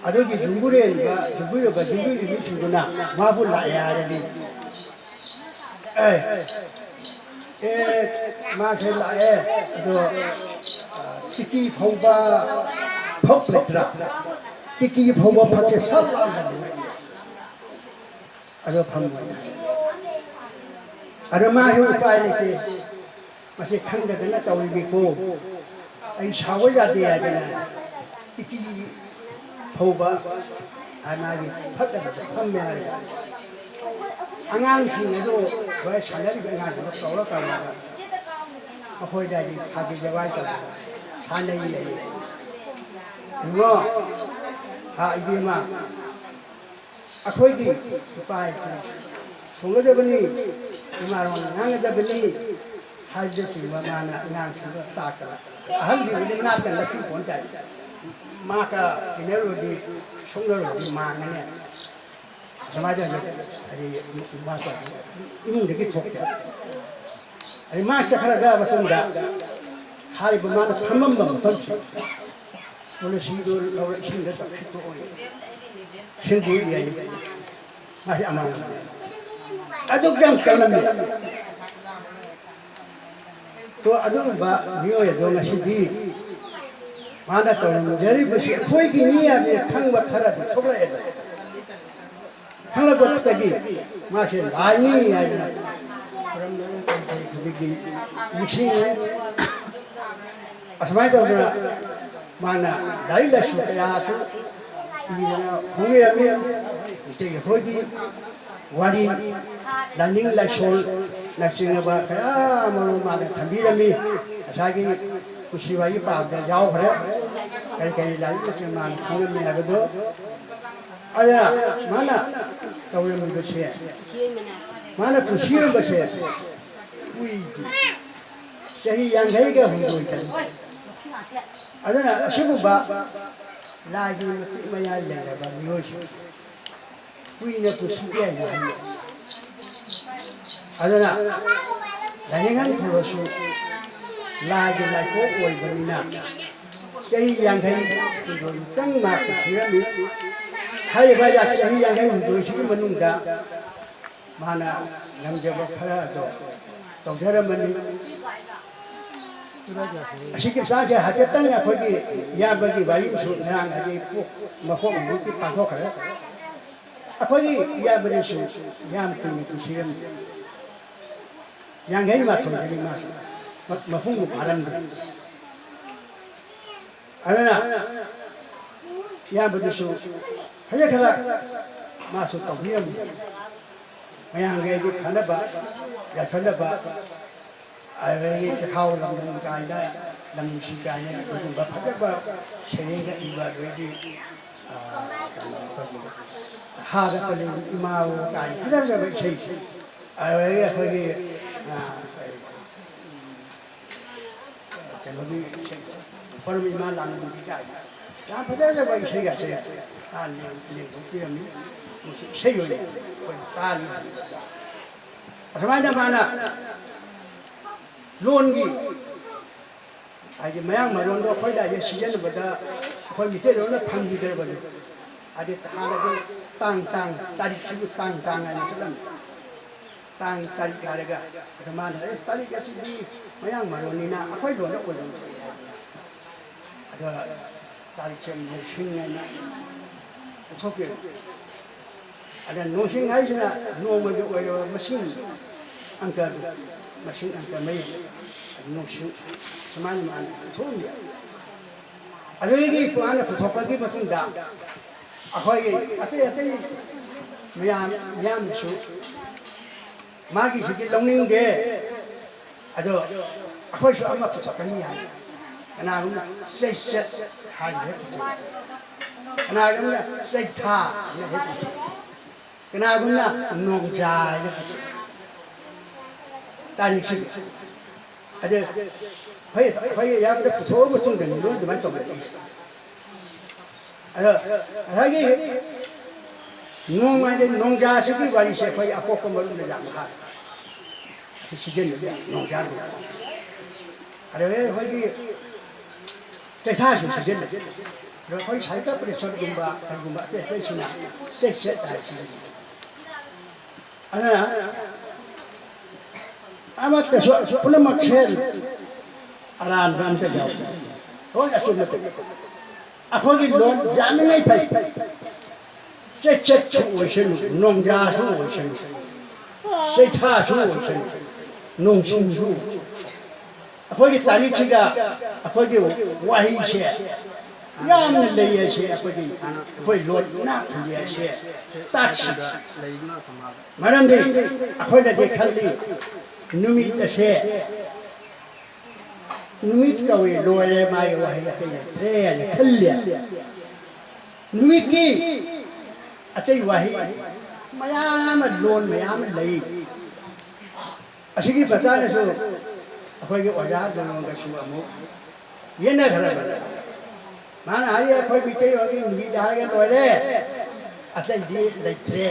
ꯑꯗꯨꯒꯤ ꯌꯨꯝꯕꯨꯔꯦꯟꯕ ꯌꯨꯝꯕꯨꯔꯦꯟꯕ ꯌꯨꯝꯕꯨꯔꯦꯟꯕꯤꯁꯤꯡꯗꯨꯅ ꯃꯥꯕꯨ ꯂꯥꯛꯑꯦ ꯍꯥꯏꯔꯗꯤ ꯑꯦ ꯑꯦ ꯃꯥꯁꯦ ꯂꯥꯛꯑꯦ ꯑꯗꯣ ꯇꯤꯀꯤ ꯐꯧꯕ ꯐꯛ ꯂꯩꯇ꯭ꯔꯥ ꯇꯤꯀꯤ ꯐꯧꯕ ꯐꯛꯁꯦ ꯁꯠ ꯂꯥꯛꯑꯒꯅꯤ ꯑꯗꯣ ꯐꯝꯃꯣꯏ꯫ ꯑꯗꯣ ꯃꯥꯁꯨ ꯎꯄꯥꯏ ꯂꯩꯇꯦ꯫ ꯃꯁꯤ ꯈꯪꯗꯗꯅ ꯇꯧꯔꯤꯕꯅꯤꯀꯣ꯫ ꯑꯩ ꯁꯥꯎꯕ ꯌꯥꯗꯦ ꯍꯥꯏꯗꯅ ꯏꯇꯤ ꯐꯧꯕ ꯃꯥꯒꯤ ꯐꯠꯇꯕꯗ ꯐꯝꯃꯦ ꯍꯥꯏꯔꯒ ꯑꯉꯥꯡꯁꯤꯡ ꯑꯗꯨ ꯍꯣꯏ ꯁꯥꯟꯅꯔꯤꯕ ꯑꯉꯥꯡꯁꯤꯡꯗꯣ ꯀꯧꯔ ꯀꯧꯔꯒ ꯃꯈꯣꯏꯗ ꯍꯥꯏꯗꯤ ꯐꯥꯒꯤ ꯖꯒꯥꯏ ꯇꯧꯗꯅ ꯁꯥꯟꯅꯩ ꯍꯥꯏꯌꯦ꯫ ꯏꯕꯨꯡꯉꯣ, ꯍꯥ ꯏꯕꯦꯝꯃ, ꯑꯩꯈꯣꯏꯒꯤ ꯏꯄꯥ ꯏꯄꯨ ꯁꯣꯟꯒꯗꯕꯅꯤ, ꯏꯃꯥ ꯂꯣꯟ ꯉꯥꯡꯒꯗꯕꯅꯤ ꯍꯥꯏꯕꯅꯆꯤꯡꯕ ꯃꯥꯅ ꯑꯉꯥꯡꯁꯤꯡꯗ ꯇꯥꯛꯇꯅ ꯑꯍꯜꯁꯤꯡꯗꯨꯗꯤ ꯃꯅꯥꯛꯇ ꯅꯛꯄꯤ ꯄꯣꯟ ꯇꯥꯏ꯫ ꯃꯥꯀ ꯇꯤꯟꯅꯔꯨꯔꯗꯤ ꯁꯣꯛꯅꯔꯨꯔꯗꯤ ꯃꯥꯡꯉꯅꯤ꯫ ꯁꯃꯥꯖ ꯍꯥꯏꯗꯤ ꯃꯥ ꯏꯃꯨꯡꯗꯒꯤ ꯊꯣꯛꯇꯦ꯫ ꯑꯗꯩ ꯃꯥ ꯆꯠꯈ꯭ꯔꯒ ꯃꯇꯨꯡꯗ ꯍꯥꯏꯔꯤꯕ ꯃꯥꯅ ꯐꯝꯃꯝꯕ ꯃꯐꯝꯁꯤ ꯇꯨꯂꯁꯤꯗꯨ ꯂꯧꯔ ꯏꯁꯤꯡꯗ ꯇꯛꯈꯤꯇꯣꯛꯑꯣꯏ꯫ ꯁꯤꯡꯗꯨ ꯌꯥꯏ꯫ ꯃꯥꯁꯤ ꯑꯃꯥꯡꯕꯅꯤ꯫ ꯑꯗꯨꯛ ꯌꯥꯝ ꯀꯜꯂꯝꯃꯤ꯫ ꯇꯣ ꯑꯗꯨꯒꯨꯝꯕ ꯃꯤꯑꯣꯏ ꯑꯗꯣ ꯉꯁꯤꯗꯤ ꯃꯥꯅ ꯇꯧꯔꯝꯖꯔꯤꯕꯁꯤ ꯑꯩꯈꯣꯏꯒꯤꯅꯤ ꯍꯥꯏꯕꯁꯦ ꯈꯪꯕ ꯈꯔꯗꯤ ꯊꯣꯛꯂꯛꯑꯦꯗꯅ꯫ ꯈꯪꯂꯛꯄꯗꯒꯤ ꯃꯥꯁꯦ ꯂꯥꯏꯅꯤ ꯍꯥꯏꯗꯅ ꯈꯨꯔꯨꯝꯅꯔꯝꯕ ꯈꯨꯗꯤꯡꯒꯤ ꯅꯤꯡꯁꯤꯡꯉꯤ꯫ ꯑꯁꯨꯃꯥꯏꯅ ꯇꯧꯗꯅ ꯃꯥꯅ ꯂꯥꯏꯔꯤꯛ ꯂꯥꯏꯁꯨ ꯀꯌꯥꯁꯨ ꯏꯗꯅ ꯐꯣꯡꯕꯤꯔꯝꯃꯤ꯫ ꯃꯩꯇꯩ ꯑꯩꯈꯣꯏꯒꯤ ꯋꯥꯔꯤ, ꯂꯥꯏꯅꯤꯡ ꯂꯥꯏꯁꯣꯜꯅꯆꯤꯡꯕ ꯀꯌꯥ ꯑꯃꯔꯣꯝ ꯃꯥꯅ ꯊꯝꯕꯤꯔꯝꯃꯤ꯫ ꯉꯁꯥꯏꯒꯤ ꯄꯨꯟꯁꯤ ꯋꯥꯔꯤ ꯄꯥꯕꯗ ꯌꯥꯎꯈ꯭ꯔꯦ꯫ ꯀꯔꯤ ꯀꯔꯤ ꯂꯥꯏꯔꯤꯛ ꯃꯆꯦ ꯃꯥꯅ ꯈꯪꯂꯝꯃꯤ ꯍꯥꯏꯕꯗꯣ꯫ ꯑꯗꯨꯅ ꯃꯥꯅ ꯇꯧꯔꯝꯃꯤꯕꯁꯦ, ꯃꯥꯅ ꯄꯨꯟꯁꯤꯔꯝꯕꯁꯦ ꯀꯨꯏꯗꯦ꯫ ꯆꯍꯤ ꯌꯥꯡꯈꯩꯒ ꯍꯨꯝꯗꯣꯏꯗꯅꯤ꯫ ꯑꯗꯨꯅ ꯑꯁꯤꯒꯨꯝꯕ ꯂꯥꯏꯒꯤ ꯃꯇꯤꯛ ꯃꯌꯥꯏ ꯂꯩꯔꯕ ꯃꯤꯑꯣꯏꯁꯤꯡ ꯀꯨꯏꯅ ꯄꯨꯟꯁꯤꯗꯦ ꯍꯥꯏꯅ ꯍꯥꯏꯅꯩ꯫ ꯑꯗꯨꯅ ꯂꯥꯏꯅꯤꯡꯍꯟ ꯈꯨꯔꯁꯨ ꯂꯥꯏꯒꯤ ꯂꯥꯏꯄꯣꯛ ꯑꯣꯏꯕꯅꯤꯅ ꯆꯍꯤ ꯌꯥꯡꯈꯩ ꯍꯨꯝꯗꯣꯏꯃꯨꯛꯇꯪ ꯃꯥ ꯄꯨꯟꯁꯤꯔꯝꯃꯤ꯫ ꯍꯥꯏꯔꯤꯕ ꯆꯍꯤ ꯌꯥꯡꯈꯩ ꯍꯨꯝꯗꯣꯏꯁꯤꯒꯤ ꯃꯅꯨꯡꯗ ꯃꯥꯅ ꯉꯝꯖꯕ ꯈꯔ ꯑꯗꯣ ꯇꯧꯖꯔꯝꯃꯅꯤ꯫ ꯑꯁꯤꯒꯤ ꯃꯇꯥꯡꯁꯦ ꯍꯥꯏꯐꯦꯠꯇꯪ ꯑꯩꯈꯣꯏꯒꯤ ꯏꯌꯥꯝꯕꯒꯤ ꯋꯥꯔꯤ ꯑꯃꯁꯨ ꯉꯔꯥꯡ ꯍꯥꯏꯗꯤ ꯃꯈꯣꯛ ꯃꯈꯣꯛ ꯄꯥꯡꯊꯣꯛꯈ꯭ꯔꯦ꯫ ꯑꯩꯈꯣꯏꯒꯤ ꯏꯌꯥꯝꯕꯗꯨꯁꯨ ꯌꯥꯝ ꯀꯨꯏꯅ ꯄꯨꯟꯁꯤꯔꯝꯗꯦ꯫ ꯌꯥꯡꯈꯩ ꯃꯥꯊꯣꯏꯗꯅꯤ ꯃꯥꯁꯨ ꯃ- ꯃꯄꯨꯡꯕꯨ ꯐꯥꯔꯝꯗꯦ꯫ ꯑꯗꯨꯅ ꯏꯌꯥꯝꯕꯗꯨꯁꯨ ꯈꯖꯤꯛ ꯈꯔ ꯃꯥꯁꯨ ꯇꯧꯕꯤꯔꯝꯃꯤ꯫ ꯃꯌꯥꯝꯒꯤ ꯑꯩꯒꯤ ꯐꯅꯕ, ꯌꯥꯏꯐꯅꯕ, ꯑꯗꯒꯤ ꯆꯈꯥꯎ ꯂꯝꯗꯝ ꯀꯥꯏꯅ, ꯂꯝ ꯅꯨꯡꯁꯤ ꯀꯥꯏꯅ ꯑꯗꯨꯒꯨꯝꯕ ꯐꯖꯕ ꯁꯩꯔꯦꯡꯒ ꯏꯕ, ꯑꯗꯒꯤ, ꯑ, ꯀꯩꯅꯣ, ꯑꯩꯈꯣꯏꯒꯤ ꯍꯥꯗ ꯄꯜꯂꯤ ꯏꯃꯥꯕꯨ ꯀꯥꯏꯅ ꯐꯖ ꯐꯖꯕ ꯏꯁꯩ, ꯑꯗꯒꯤ ꯑꯩꯈꯣꯏꯒꯤ, ꯑ, ꯀꯩꯅꯣꯒꯤ ꯏꯁꯩ, ꯄꯔꯝ ꯏꯃꯥ ꯂꯥꯡꯕꯟꯒꯤ ꯀꯥꯏꯅ ꯌꯥꯝ ꯐꯖ ꯐꯖꯕ ꯏꯁꯩꯒꯁꯦ ꯃꯥ ꯂꯦꯡ- ꯂꯦꯡꯊꯣꯛꯄꯤꯔꯝꯃꯤ꯫ ꯃꯁꯤ ꯏꯁꯩ ꯑꯣꯏꯅ ꯑꯩꯈꯣꯏ ꯇꯥꯔꯤ꯫ ꯑꯁꯨꯃꯥꯏꯅ ꯃꯥꯅ ꯂꯣꯟꯒꯤ, ꯍꯥꯏꯗꯤ ꯃꯌꯥꯡ ꯃꯔꯣꯟꯗꯣ ꯑꯩꯈꯣꯏꯗ ꯍꯧꯖꯤꯛ ꯁꯤꯖꯤꯟꯅꯕꯗ ꯑꯩꯈꯣꯏ ꯃꯤꯇꯩꯂꯣꯟꯅ ꯐꯪꯈꯤꯗ꯭ꯔꯕꯗꯣ, ꯍꯥꯏꯗꯤ ꯍꯥꯟꯅꯗꯤ ꯇꯥꯡ ꯇꯥꯡ, ꯇꯥꯔꯤꯛꯁꯤꯕꯨ ꯇꯥꯡ ꯇꯥꯡ ꯍꯥꯏꯅ ꯆꯠꯂꯝꯃꯤ꯫ ꯇꯥꯡ ꯇꯥꯔꯤꯛ ꯍꯥꯏꯔꯒ, ꯑꯗ ꯃꯥꯅ ꯑꯦ ꯇꯥꯔꯤꯛ ꯑꯁꯤꯗꯤ ꯃꯌꯥꯡ ꯃꯔꯣꯟꯅꯤꯅ ꯑꯩꯈꯣꯏ ꯂꯣꯟꯗ ꯑꯣꯏꯕ ꯑꯃ ꯊꯣꯛꯑꯦ ꯍꯥꯏꯗꯅ꯫ ꯑꯗꯣ ꯇꯥꯔꯤꯛꯁꯦ ꯅꯣꯡꯁꯤꯡ ꯍꯥꯏꯅ ꯄꯨꯊꯣꯛꯄꯤꯔꯦ꯫ ꯑꯗ ꯅꯣꯡꯁꯤꯡ ꯍꯥꯏꯁꯤꯅ ꯅꯣꯡꯃꯒꯤ ꯑꯣꯏꯔꯕ ꯃꯁꯤꯡ, ꯑꯪꯀꯗꯨ, ꯃꯁꯤꯡ ꯑꯪꯀ ꯃꯔꯤ, ꯅꯣꯡꯁꯤꯡ, ꯁꯨꯃꯥꯏꯅ ꯃꯥꯅ ꯄꯨꯊꯣꯛꯑꯝꯃꯤ꯫ ꯑꯗꯨꯗꯒꯤ ꯃꯥꯅ ꯄꯨꯊꯣꯛꯄꯒꯤ ꯃꯇꯨꯡꯗ ꯑꯩꯈꯣꯏꯒꯤ ꯑꯇꯩ ꯑꯇꯩ ꯃꯌꯥꯝ ꯃꯤꯌꯥꯝꯅꯁꯨ ꯃꯥꯒꯤꯁꯤꯗꯤ ꯂꯧꯅꯤꯡꯗꯦ, ꯑꯗꯣ ꯑꯩꯈꯣꯏꯁꯨ ꯑꯃ ꯄꯨꯊꯣꯛꯀꯅꯤ ꯍꯥꯏ꯫ ꯀꯅꯥꯒꯨꯝꯅ ꯆꯩꯆꯠ ꯍꯥꯏꯅ ꯍꯦꯛ ꯄꯨꯊꯣꯛꯏ, ꯀꯅꯥꯒꯨꯝꯅ ꯆꯩꯊꯥ ꯍꯥꯏꯅ ꯍꯦꯛ ꯄꯨꯊꯣꯛꯏ, ꯀꯅꯥꯒꯨꯝꯅ ꯅꯣꯡꯖꯥ ꯍꯥꯏꯅ ꯄꯨꯊꯣꯛꯏ꯫ ꯇꯥꯔꯤꯛꯁꯤꯒꯤ ꯑꯗ ꯑꯩꯈꯣꯏ ꯑꯩꯈꯣꯏ ꯑꯌꯥꯝꯕꯗ ꯄꯨꯊꯣꯛꯑ ꯃꯇꯨꯡꯗꯅꯤ ꯂꯣꯏ ꯑꯗꯨꯃꯥꯏꯅ ꯇꯧꯅꯔꯛꯏꯁꯦ꯫ ꯑꯗꯣ ꯉꯁꯥꯏꯒꯤ ꯅꯣꯡꯃ ꯍꯥꯏꯗꯤ ꯅꯣꯡꯖꯥꯁꯤꯒꯤ ꯋꯥꯔꯤꯁꯦ ꯑꯩꯈꯣꯏ ꯑꯄꯣꯛꯄ ꯃꯔꯨꯅ ꯌꯥꯝ ꯍꯥꯏ꯫ ꯑꯁꯤ ꯁꯤꯖꯤꯟꯅꯕ ꯌꯥꯏ, ꯅꯣꯡꯖꯥ ꯅꯣꯡꯖꯥ꯫ ꯑꯗꯨꯗꯒꯤ ꯑꯩꯈꯣꯏꯒꯤ ꯆꯩꯁꯥꯁꯨ ꯁꯤꯖꯤꯟꯅꯩ꯫ ꯑꯗꯣ ꯑꯩꯈꯣꯏ ꯁꯥꯍꯤꯇ꯭ꯌ ꯄꯔꯤꯁꯠꯀꯨꯝꯕ ꯀꯔꯤꯒꯨꯝꯕ ꯑꯇꯩ ꯑꯇꯩꯁꯤꯅ ꯆꯩꯆꯠ ꯍꯥꯏ ꯁꯤꯖꯤꯟꯅꯩ꯫ ꯑꯗꯨꯅ ꯑꯃꯠꯇꯁꯨ ꯄꯨꯝꯅꯃꯛꯁꯦ ꯑꯔꯥꯟꯕ ꯑꯝꯇ ꯌꯥꯎꯗꯦ꯫ ꯂꯣꯏ ꯑꯆꯨꯝꯕ ꯇꯧꯏ꯫ ꯑꯩꯈꯣꯏꯒꯤ ꯂꯣꯟ ꯌꯥꯝꯃꯤꯉꯩ ꯐꯩ꯫ ꯆꯩꯆꯠꯁꯨ ꯑꯣꯏꯁꯅꯨ, ꯅꯣꯡꯖꯥꯁꯨ ꯑꯣꯏꯁꯅꯨ, ꯆꯩꯊꯥꯁꯨ ꯑꯣꯏꯁꯅꯨ, ꯅꯣꯡꯁꯤꯡꯁꯨ ꯑꯩꯈꯣꯏꯒꯤ ꯇꯥꯔꯤꯛꯁꯤꯒ ꯑꯩꯈꯣꯏꯒꯤ ꯋꯥꯍꯩꯁꯦ ꯌꯥꯝꯅ ꯂꯩ ꯍꯥꯏꯁꯦ ꯑꯩꯈꯣꯏꯒꯤ, ꯑꯩꯈꯣꯏ ꯂꯣꯟ ꯏꯅꯥꯛ ꯈꯨꯜꯂꯤ ꯍꯥꯏꯁꯦ ꯇꯥꯛꯁꯤ꯫ ꯃꯔꯝꯗꯤ ꯑꯩꯈꯣꯏꯅꯗꯤ ꯈꯜꯂꯤ ꯅꯨꯃꯤꯠ ꯑꯁꯦ ꯅꯨꯃꯤꯠ ꯀꯧꯏ, ꯂꯣꯏꯔꯦ, ꯃꯥꯒꯤ ꯋꯥꯍꯩ ꯑꯇꯩ ꯂꯩꯇ꯭ꯔꯦ ꯍꯥꯏꯅ ꯈꯜꯂꯤ꯫ ꯅꯨꯃꯤꯠꯀꯤ ꯑꯇꯩ ꯋꯥꯍꯩ ꯃꯌꯥꯝ ꯑꯃ, ꯂꯣꯟ ꯃꯌꯥꯝ ꯑꯃ ꯂꯩ꯫ ꯑꯁꯤꯒꯤ ꯃꯇꯥꯡꯗꯁꯨ ꯑꯩꯈꯣꯏꯒꯤ ꯑꯣꯖꯥ ꯗꯣꯂꯣꯟꯒꯁꯨ ꯑꯃꯨꯛ ꯌꯦꯠꯅꯈ꯭ꯔꯕꯅꯤ꯫ ꯃꯥꯅ ꯍꯥꯏꯔꯤ, "ꯑꯩꯈꯣꯏ ꯃꯤꯇꯩꯔꯣꯟꯒꯤ ꯅꯨꯃꯤꯠ ꯍꯥꯏꯔꯒ ꯂꯣꯏꯔꯦ, ꯑꯇꯩꯗꯤ ꯂꯩꯇ꯭ꯔꯦ꯫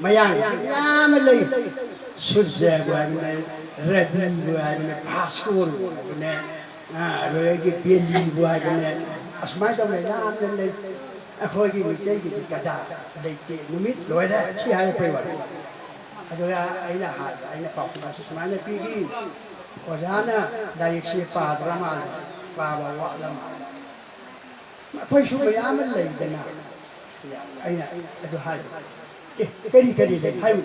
ꯃꯌꯥꯡꯒꯤ ꯃꯌꯥꯝ ꯑꯃ ꯂꯩ, ꯁꯨꯔꯖꯕꯨ ꯍꯥꯏꯕꯅꯦ, ꯔꯕꯤꯕꯨ ꯍꯥꯏꯕꯅꯦ, ꯚꯥꯁꯀꯣꯔꯕꯨ ꯍꯥꯏꯕꯅꯦ, ꯑ, ꯑꯗꯨꯗꯒꯤ ꯕꯦꯂꯤꯕꯨ ꯍꯥꯏꯕꯅꯦ, ꯑꯁꯨꯃꯥꯏꯅ ꯇꯧꯅ ꯌꯥꯝꯅ ꯂꯩ꯫ ꯑꯩꯈꯣꯏꯒꯤ ꯃꯤꯇꯩꯒꯤꯗꯤ ꯀꯗꯥ ꯂꯩꯇꯦ, ꯅꯨꯃꯤꯠ ꯂꯣꯏꯔꯦ", ꯁꯤ ꯍꯥꯏꯔꯛꯄꯩ ꯋꯥꯅꯤ꯫ ꯑꯗꯨꯗ ꯑꯩꯅ ꯍꯥꯏꯕ, ꯑꯩꯅ ꯄꯥꯎꯈꯨꯝ ꯑꯁꯤ ꯁꯨꯃꯥꯏꯅ ꯄꯤꯔꯤ, "ꯑꯣꯖꯥꯅ ꯂꯥꯏꯔꯤꯛꯁꯤ ꯄꯥꯗ꯭ꯔ ꯃꯥꯜꯂꯦ, ꯄꯥꯕ ꯋꯥꯠꯂ ꯃꯥꯜꯂꯦ꯫ ꯑꯩꯈꯣꯏꯁꯨ ꯃꯌꯥꯝ ꯑꯃ ꯂꯩꯗꯅ", ꯑꯩꯅ ꯑꯗꯨ ꯍꯥꯏꯕ꯫ "ꯑꯦ, ꯀꯔꯤ ꯀꯔꯤ ꯂꯩ ꯍꯥꯏꯌꯨ?"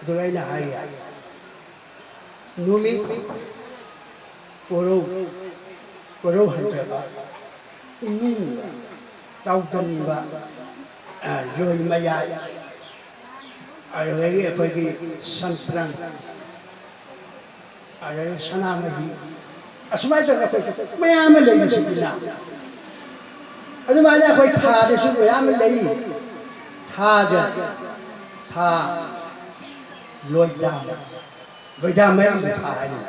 ꯑꯗꯨꯒ ꯑꯩꯅ ꯍꯥꯏꯌꯦ, ꯅꯨꯃꯤꯠ, ꯀꯣꯔꯧ, ꯀꯣꯔꯧ ꯍꯟꯊꯕ, ꯏꯃꯨꯡ, ꯇꯥꯎꯗꯟꯕ, ꯑ, ꯌꯣꯏ ꯃꯌꯥꯏ, ꯑꯗꯨꯗꯒꯤ ꯑꯩꯈꯣꯏꯒꯤ ꯁꯟꯇ꯭ꯔꯪ, ꯑꯗꯨꯗꯒꯤ ꯁꯅꯥꯃꯍꯤ, ꯑꯁꯨꯃꯥꯏꯅ ꯇꯧꯗꯅ ꯑꯩꯈꯣꯏ ꯃꯌꯥꯝ ꯑꯃ ꯂꯩꯔꯤꯁꯤꯗꯅ꯫ ꯑꯗꯨꯃꯥꯏꯅ ꯑꯩꯈꯣꯏ ꯊꯥꯗꯁꯨ ꯃꯌꯥꯝ ꯑꯃ ꯂꯩ꯫ ꯊꯥꯗ, ꯊꯥ, ꯂꯣꯏꯗꯥ, ꯂꯣꯏꯗꯥ ꯃꯔꯤꯁꯨ ꯊꯥ ꯍꯥꯏꯅ꯫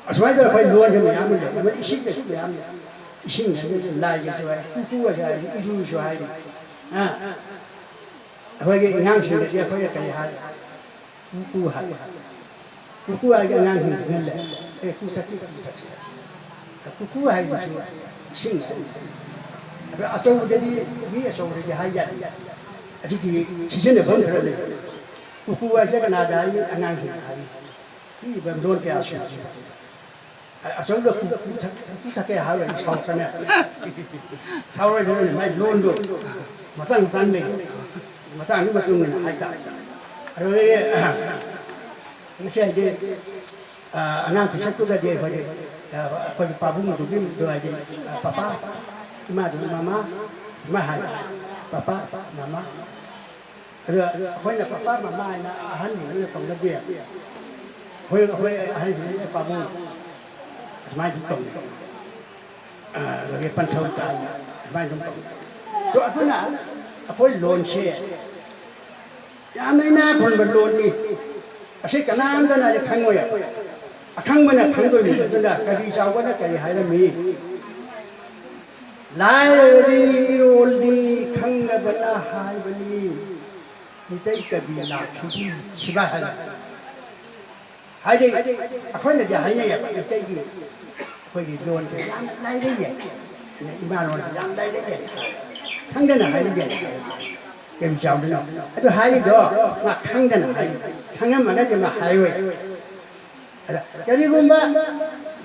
ꯑꯁꯨꯃꯥꯏꯅ ꯇꯧꯔꯒ ꯑꯩꯈꯣꯏ ꯂꯣꯟꯁꯦ ꯃꯌꯥꯝ ꯑꯃ ꯂꯩ꯫ ꯑꯗꯨꯒ ꯏꯁꯤꯡꯗꯁꯨ ꯃꯌꯥꯝ ꯂꯩ꯫ ꯏꯁꯤꯡ ꯍꯥꯏꯁꯦ ꯂꯥꯏꯒꯤꯁꯨ ꯍꯥꯏ, ꯀꯨꯀꯨ ꯍꯥꯏꯁꯨ ꯍꯥꯏ, ꯏꯔꯨꯁꯨ ꯍꯥꯏꯔꯤ꯫ ꯑ, ꯑꯩꯈꯣꯏꯒꯤ ꯑꯉꯥꯡꯁꯤꯡꯗꯗꯤ ꯑꯩꯈꯣꯏꯅ ꯀꯔꯤ ꯍꯥꯏ? ꯀꯨꯀꯨ ꯍꯥꯏ꯫ ꯀꯨꯀꯨ ꯍꯥꯏꯒꯤ ꯑꯉꯥꯡꯁꯤꯡꯁꯤꯅ ꯂꯩ꯫ "ꯑꯦ, ꯀꯨ ꯊꯛꯁꯤ, ꯀꯨ ꯊꯛꯁꯤ꯫ ꯀꯨꯀꯨ ꯍꯥꯏꯁꯤꯁꯨ ꯏꯁꯤꯡ ꯍꯥꯏ꯫" ꯑꯗꯣ ꯑꯆꯧꯕꯗꯗꯤ, ꯃꯤ ꯑꯆꯧꯕꯗꯗꯤ ꯍꯥꯏ ꯌꯥꯗꯦ꯫ ꯑꯗꯨꯒꯤ ꯁꯤꯖꯤꯟꯅꯐꯝ ꯈꯔ ꯂꯩ꯫ ꯀꯨꯀꯨ ꯍꯥꯏꯁꯦ ꯀꯅꯥꯗ ꯍꯥꯏꯅꯤ? ꯑꯉꯥꯡꯁꯤꯡꯗ ꯍꯥꯏꯅꯤ꯫ ꯄꯤꯛꯏꯕ ꯂꯣꯟ ꯀꯌꯥ ꯁꯨꯔꯤ꯫ ꯑꯆꯧꯕ ꯄꯨ-, ꯄꯨ-, ꯄꯨꯊꯛꯀꯦ ꯍꯥꯏꯔꯒ ꯁꯥꯎꯔꯛꯀꯅꯤ꯫ ꯁꯥꯎꯔꯣꯏꯗꯕꯅꯤ, ꯃꯥꯏ ꯂꯣꯟꯗꯣ ꯃꯇꯥꯡ ꯃꯇꯥꯡ ꯂꯩ꯫ ꯃꯇꯥꯡꯗꯨꯒꯤ ꯃꯇꯨꯡ ꯏꯟꯅ ꯍꯥꯏꯇꯥꯔꯦ꯫ ꯑꯗꯨꯗꯒꯤ ꯉꯁꯤ ꯍꯥꯏꯗꯤ, ꯑ, ꯑꯉꯥꯡ ꯄꯤꯁꯛꯇꯨꯗꯗꯤ ꯑꯩꯈꯣꯏꯒꯤ, ꯑ, ꯑꯩꯈꯣꯏꯒꯤ ꯄꯥꯕꯨꯡꯗꯨꯒꯤ ꯑꯗꯨ ꯍꯥꯏꯗꯤ, ꯑ, ꯄꯄꯥ, ꯏꯃꯥꯗꯨꯅ ꯃꯃꯥ, ꯏꯃꯥ ꯍꯥꯏ, ꯄꯄꯥ, ꯃꯃꯥ꯫ ꯑꯗꯣ ꯑꯩꯈꯣꯏꯅ ꯄꯄꯥ ꯃꯃꯥ ꯍꯥꯏꯅ ꯑꯍꯟꯁꯤꯡꯗꯨꯅ ꯀꯧꯅꯗꯦ꯫ ꯑꯩꯈꯣꯏ, ꯑꯩꯈꯣꯏ ꯑꯍꯟꯁꯤꯡꯗꯨꯅ ꯄꯥꯕꯨꯡ, ꯑꯁꯨꯃꯥꯏꯅ ꯑꯗꯨꯝ ꯀꯧꯅꯩ꯫ ꯑ, ꯑꯗꯒꯤ ꯄꯟꯊꯧ ꯇꯥꯏꯅ ꯑꯁꯨꯃꯥꯏꯅ ꯑꯗꯨꯝ ꯀꯧꯅꯩ꯫ ꯑꯗꯣ ꯑꯗꯨꯅ ꯑꯩꯈꯣꯏ ꯂꯣꯟꯁꯦ ꯌꯥꯝꯅ ꯏꯅꯥꯛ ꯈꯨꯟꯕ ꯂꯣꯟꯅꯤ꯫ ꯑꯁꯤ ꯀꯅꯥꯝꯇꯅ ꯑꯩ ꯈꯪꯉꯣꯏ꯫ ꯑꯈꯪꯕꯅ ꯈꯪꯗꯣꯏꯅꯤ꯫ ꯑꯗꯨꯅ ꯀꯕꯤ ꯆꯥꯎꯕꯅ ꯀꯔꯤ ꯍꯥꯏꯔꯝꯃꯤ? "ꯂꯥꯏꯔꯕꯤ ꯏꯔꯣꯜꯗꯤ ꯈꯪꯅꯕꯅ ꯍꯥꯏꯕꯅꯤ, ꯃꯤꯇꯩ ꯀꯕꯤ ꯂꯥꯛꯈꯤꯗꯤ" ꯁꯤꯕ ꯍꯥꯏꯔꯦ꯫ ꯍꯥꯏꯗꯤ ꯑꯩꯈꯣꯏꯅꯗꯤ ꯍꯥꯏꯅꯩꯌꯦꯕ, ꯃꯤꯇꯩꯒꯤ ꯑꯩꯈꯣꯏꯒꯤ ꯂꯣꯟꯁꯦ ꯌꯥꯝ ꯂꯥꯏꯔꯩ ꯌꯥꯏ, ꯏꯃꯥ ꯂꯣꯟꯁꯦ ꯌꯥꯝ ꯂꯥꯏꯔꯩ ꯌꯥꯏ, ꯈꯪꯗꯅ ꯍꯥꯏꯔꯤꯕ ꯌꯥꯏ꯫ ꯀꯩ ꯆꯥꯎꯗꯣꯏꯅꯣ? ꯑꯗꯨ ꯍꯥꯏꯔꯤꯗꯣ ꯃꯥ ꯈꯪꯗꯅ ꯍꯥꯏꯔꯤ, ꯈꯪꯉꯝꯃꯒꯗꯤ ꯃꯥ ꯍꯥꯏꯔꯣꯏ꯫ ꯑꯗ ꯀꯔꯤꯒꯨꯝꯕ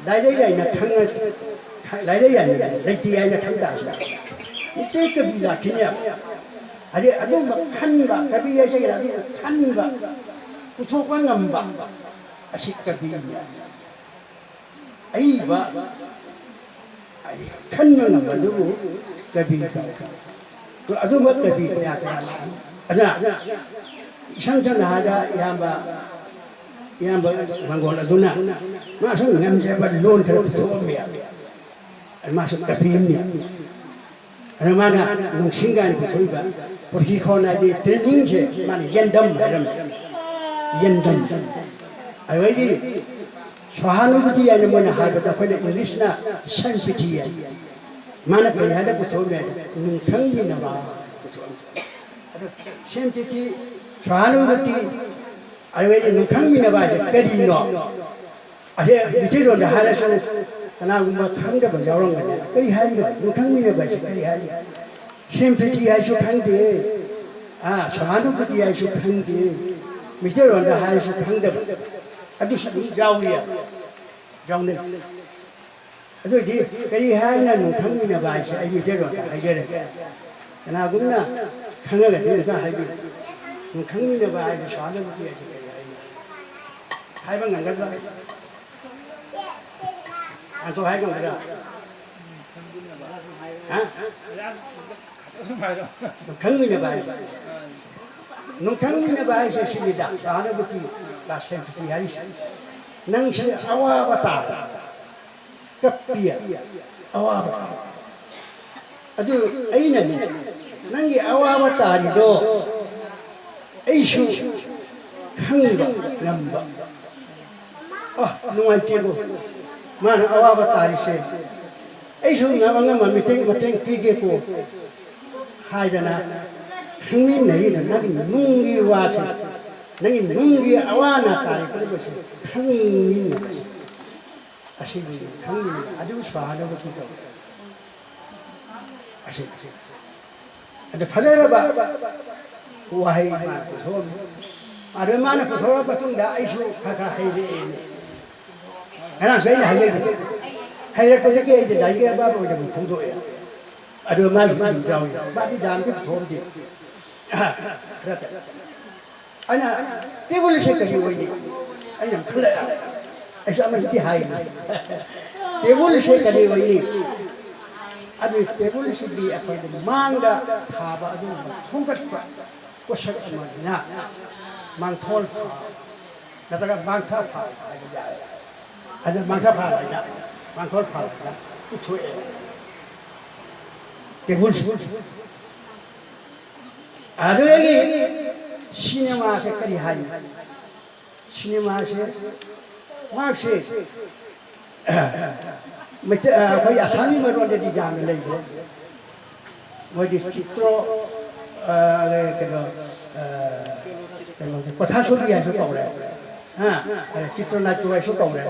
ꯂꯥꯏꯔꯩ ꯌꯥꯏꯅ ꯈꯪꯉ-, ꯂꯥꯏꯔꯩ ꯌꯥꯏꯅ ꯂꯩꯇꯦ ꯍꯥꯏꯅ ꯈꯪ ꯇꯥꯔꯁꯨ, ꯃꯤꯇꯩ ꯀꯕꯤ ꯂꯥꯛꯈꯤꯅꯦꯕ꯫ ꯍꯥꯏꯗꯤ ꯑꯗꯨꯒꯨꯝꯕ ꯈꯟꯕ, ꯀꯕꯤ ꯍꯥꯏꯁꯦ ꯑꯗꯨꯒꯨꯝꯕ ꯈꯟꯕ, ꯄꯨꯊꯣꯛꯄ ꯉꯝꯕ, ꯑꯁꯤ ꯀꯕꯤꯅꯦ꯫ ꯑꯏꯕ ꯍꯥꯏꯗꯤ ꯈꯟꯕ ꯉꯝꯕ ꯑꯗꯨꯕꯨ ꯀꯕꯤ ꯀꯧꯏ꯫ ꯑꯗꯨꯝꯕ ꯀꯕꯤ ꯀꯌꯥ ꯀꯌꯥ ꯂꯥꯛꯑꯅꯤ꯫ ꯑꯗꯨꯅ ꯏꯁꯝ ꯁꯝꯅ ꯍꯥꯏꯔꯕꯗ ꯏꯌꯥꯝꯕ, ꯏꯌꯥꯝꯕ ꯃꯪꯒꯣꯜ ꯑꯗꯨꯅ ꯃꯥꯁꯨ ꯉꯝꯖꯕ ꯂꯣꯟ ꯈꯔ ꯄꯨꯊꯣꯛꯑꯝꯃꯦ꯫ ꯑꯗꯨ ꯃꯥꯁꯨ ꯀꯕꯤ ꯑꯃꯅꯤ꯫ ꯑꯗꯨ ꯃꯥꯅ ꯅꯨꯡꯁꯤꯡ ꯀꯥꯏꯅ ꯄꯨꯊꯣꯛꯏꯕ ꯄꯨꯈ꯭ꯔꯤ ꯈꯣꯟ ꯍꯥꯏꯗꯤ ꯇ꯭ꯔꯦꯅꯤꯡꯁꯦ ꯃꯥꯅ ꯌꯦꯟꯗꯝ ꯍꯥꯏꯔꯝꯃꯤ꯫ ꯌꯦꯟꯗꯝ꯫ ꯑꯗꯨꯗꯩꯗꯤ ꯁꯣꯍꯥꯅꯨꯚꯨꯇꯤ ꯍꯥꯏꯅ ꯃꯣꯏꯅ ꯍꯥꯏꯕꯗ ꯑꯩꯈꯣꯏꯅ ꯏꯪꯂꯤꯁꯅ ꯁꯦꯝꯄꯇꯤ ꯍꯥꯏ꯫ ꯃꯥꯅ ꯀꯔꯤ ꯍꯥꯏꯅ ꯄꯨꯊꯣꯛꯑꯝꯃꯦ ꯍꯥꯏꯗ ꯅꯨꯡꯊꯪꯃꯤꯟꯅꯕ ꯄꯨꯊꯣꯛꯑꯝꯃꯤ꯫ ꯑꯗꯣ ꯁꯦꯝꯄꯇꯤ, ꯁꯣꯍꯥꯅꯨꯚꯨꯇꯤ, ꯑꯗꯨꯗꯩꯗꯤ ꯅꯨꯡꯊꯪꯃꯤꯟꯅꯕ ꯍꯥꯏꯁꯦ ꯀꯔꯤꯅꯣ? ꯑꯁꯦ ꯃꯩꯇꯩꯂꯣꯟꯗ ꯍꯥꯏꯔꯁꯨ ꯀꯅꯥꯒꯨꯝꯕ ꯈꯪꯗꯕ ꯌꯥꯎꯔꯝꯒꯅꯤ꯫ ꯀꯔꯤ ꯍꯥꯏꯔꯤꯅꯣ? ꯅꯨꯡꯊꯪꯃꯤꯟꯅꯕ ꯍꯥꯏꯁꯦ ꯀꯔꯤ ꯍꯥꯏꯔꯤꯅꯣ? ꯁꯦꯝꯄꯇꯤ ꯍꯥꯏꯁꯨ ꯈꯪꯗꯦ, ꯑꯥ, ꯁꯣꯍꯥꯅꯨꯚꯨꯇꯤ ꯍꯥꯏꯁꯨ ꯈꯪꯗꯦ, ꯃꯩꯇꯩꯂꯣꯟꯗ ꯍꯥꯏꯔꯁꯨ ꯈꯪꯗꯕ ꯑꯗꯨꯁꯨ ꯑꯗꯨꯝ ꯌꯥꯎꯔꯤ꯫ ꯌꯥꯎꯅꯩ꯫ ꯑꯗꯨ ꯑꯣꯏꯗꯤ ꯀꯔꯤ ꯍꯥꯏꯅ ꯅꯣꯡꯊꯪꯃꯤꯟꯅꯕ ꯍꯥꯏꯁꯦ? ꯑꯩ ꯃꯩꯇꯩꯂꯣꯟꯗ ꯍꯥꯏꯖꯔꯒꯦ꯫ ꯀꯅꯥꯒꯨꯝꯅ ꯈꯪꯉꯒꯗꯤ ꯑꯝꯇ ꯍꯥꯏꯕꯤꯌꯨ꯫ ꯅꯣꯡꯊꯪꯃꯤꯟꯅꯕ ꯍꯥꯏꯕ ꯁꯥꯟꯅꯕꯗꯤ ꯑꯩꯁꯦ ꯀꯔꯤ ꯍꯥꯏꯅꯤ? ꯍꯥꯏꯕ ꯉꯝꯒꯗ꯭ꯔꯥ? ꯑꯗꯨ ꯍꯥꯏ ꯉꯝꯒꯗ꯭ꯔꯥ? ꯍꯥ? ꯅꯣꯡꯊꯪꯃꯤꯟꯅꯕ ꯍꯥꯏꯁꯦ, ꯅꯣꯡꯊꯪꯃꯤꯟꯅꯕ ꯍꯥꯏꯁꯦ ꯁꯤꯅꯤꯗ, ꯁꯥꯟꯅꯕꯗꯤ ꯂꯥꯁꯦꯝꯄꯇꯤ ꯍꯥꯏꯔꯤꯁꯦ꯫ ꯅꯪꯁꯦ ꯑꯋꯥꯕ ꯇꯥꯔꯦ꯫ ꯀꯞꯄꯤ꯫ ꯑꯋꯥꯕ꯫ ꯑꯗꯨ ꯑꯩꯅꯅꯦ, ꯅꯪꯒꯤ ꯑꯋꯥꯕ ꯇꯥꯔꯤꯗꯣ ꯑꯩꯁꯨ ꯈꯪꯕ ꯉꯝꯕ꯫ ꯑ, ꯅꯨꯡꯉꯥꯏꯇꯦꯕꯨ꯫ ꯃꯥꯅ ꯑꯋꯥꯕ ꯇꯥꯔꯤꯁꯦ꯫ ꯑꯩꯁꯨ ꯉꯝ ꯑꯉꯝꯕ ꯃꯇꯦꯡ, ꯃꯇꯦꯡ ꯄꯤꯒꯦꯀꯣ ꯍꯥꯏꯗꯅ ꯈꯪꯃꯤꯟꯅꯔꯤꯕ ꯅꯪꯒꯤ ꯅꯨꯡꯒꯤ ꯋꯥꯁꯦ, ꯅꯪꯒꯤ ꯅꯨꯡꯒꯤ ꯑꯋꯥ ꯑꯅꯥ ꯇꯥꯔꯤ ꯈꯨꯗꯤꯡꯃꯛꯁꯦ ꯈꯪꯃꯤꯟꯅꯕꯁꯦ꯫ ꯑꯁꯤꯕꯨ ꯈꯪꯗ꯭ꯔꯤꯉꯩꯗ ꯑꯗꯨ ꯁꯥꯅꯕꯒꯤ ꯇꯧ꯫ ꯑꯁꯤ, ꯑꯁꯤ꯫ ꯑꯗ ꯐꯖꯔꯕ ꯋꯥꯍꯩ ꯃꯥꯅ ꯄꯨꯊꯣꯛꯑꯝꯃꯤ꯫ ꯑꯗ ꯃꯥꯅ ꯄꯨꯊꯣꯛꯑ ꯃꯇꯨꯡꯗ ꯑꯩꯁꯨ ꯈꯔ ꯈꯔ ꯍꯩꯔꯛꯑꯦꯅꯦ꯫ ꯉꯔꯥꯡꯁꯨ ꯑꯩꯅ ꯍꯥꯏꯖꯔꯤꯗꯨ꯫ ꯍꯩꯔꯛꯄꯗꯒꯤ ꯑꯩꯗꯤ ꯂꯥꯏꯔꯤꯛ ꯑꯄꯥꯕ ꯑꯣꯏꯅ ꯑꯗꯨꯝ ꯐꯣꯡꯗꯣꯛꯑꯦ꯫ ꯑꯗꯨ ꯃꯥꯒꯤ ꯑꯗꯨꯝ ꯌꯥꯎꯏ꯫ ꯃꯥꯗꯤ ꯗꯥꯝꯗꯤ ꯄꯨꯊꯣꯛꯑꯝꯗꯦ꯫ ꯈꯔ ꯇꯧ꯫ ꯑꯩꯅ, "ꯇꯦꯕꯜꯁꯦ ꯀꯔꯤ ꯑꯣꯏꯅꯤ?" ꯑꯩꯅ ꯈꯜꯂꯦ꯫ ꯑꯩꯁꯨ ꯑꯃꯗꯤ ꯍꯥꯏꯅꯤ꯫ "ꯇꯦꯕꯜꯁꯦ ꯀꯔꯤ ꯑꯣꯏꯅꯤ?" ꯑꯗꯨ ꯇꯦꯕꯜꯁꯤꯗꯤ ꯑꯩꯈꯣꯏꯅ ꯃꯥꯡꯗ ꯊꯥꯕ ꯑꯗꯨꯒꯨꯝꯕ ꯈꯣꯝꯒꯠꯄ ꯄꯣꯠꯁꯛ ꯑꯃꯅꯤꯅ ꯃꯥꯡꯊꯣꯜ ꯐꯥ ꯅꯠꯇ꯭ꯔꯒ ꯃꯥꯡꯊ ꯐꯥ ꯍꯥꯏꯕ ꯌꯥꯏ꯫ ꯑꯗꯨ ꯃꯥꯡꯊ ꯐꯥ ꯍꯥꯏꯅ, ꯃꯥꯡꯊꯣꯜ ꯐꯥ ꯍꯥꯏꯅ ꯄꯨꯊꯣꯛꯑꯦ꯫ ꯇꯦꯕꯜꯁꯤ꯫ ꯑꯗꯨꯗꯒꯤ ꯁꯤꯅꯦꯃꯥꯁꯦ ꯀꯔꯤ ꯍꯥꯏꯅꯤ? ꯁꯤꯅꯦꯃꯥꯁꯦ ꯃꯍꯥꯛꯁꯦ, ꯃꯩꯇꯩ, ꯑꯩꯈꯣꯏ ꯑꯁꯥꯃꯤ ꯃꯔꯣꯟꯗꯗꯤ ꯌꯥꯝꯅ ꯂꯩꯈ꯭ꯔꯦ꯫ ꯃꯣꯏꯗꯤ ꯆꯤꯇ꯭ꯔꯣ, ꯑ, ꯀꯩꯅꯣ, ꯑ, ꯀꯩꯅꯣꯁꯦ, ꯀꯣꯊꯥꯁꯣꯕꯤ ꯍꯥꯏꯁꯨ ꯀꯧꯔꯦ꯫ ꯍꯥ? ꯑꯗ ꯆꯤꯇ꯭ꯔꯣ ꯅꯥꯏꯇ꯭ꯔꯣ ꯍꯥꯏꯁꯨ ꯀꯧꯔꯦ꯫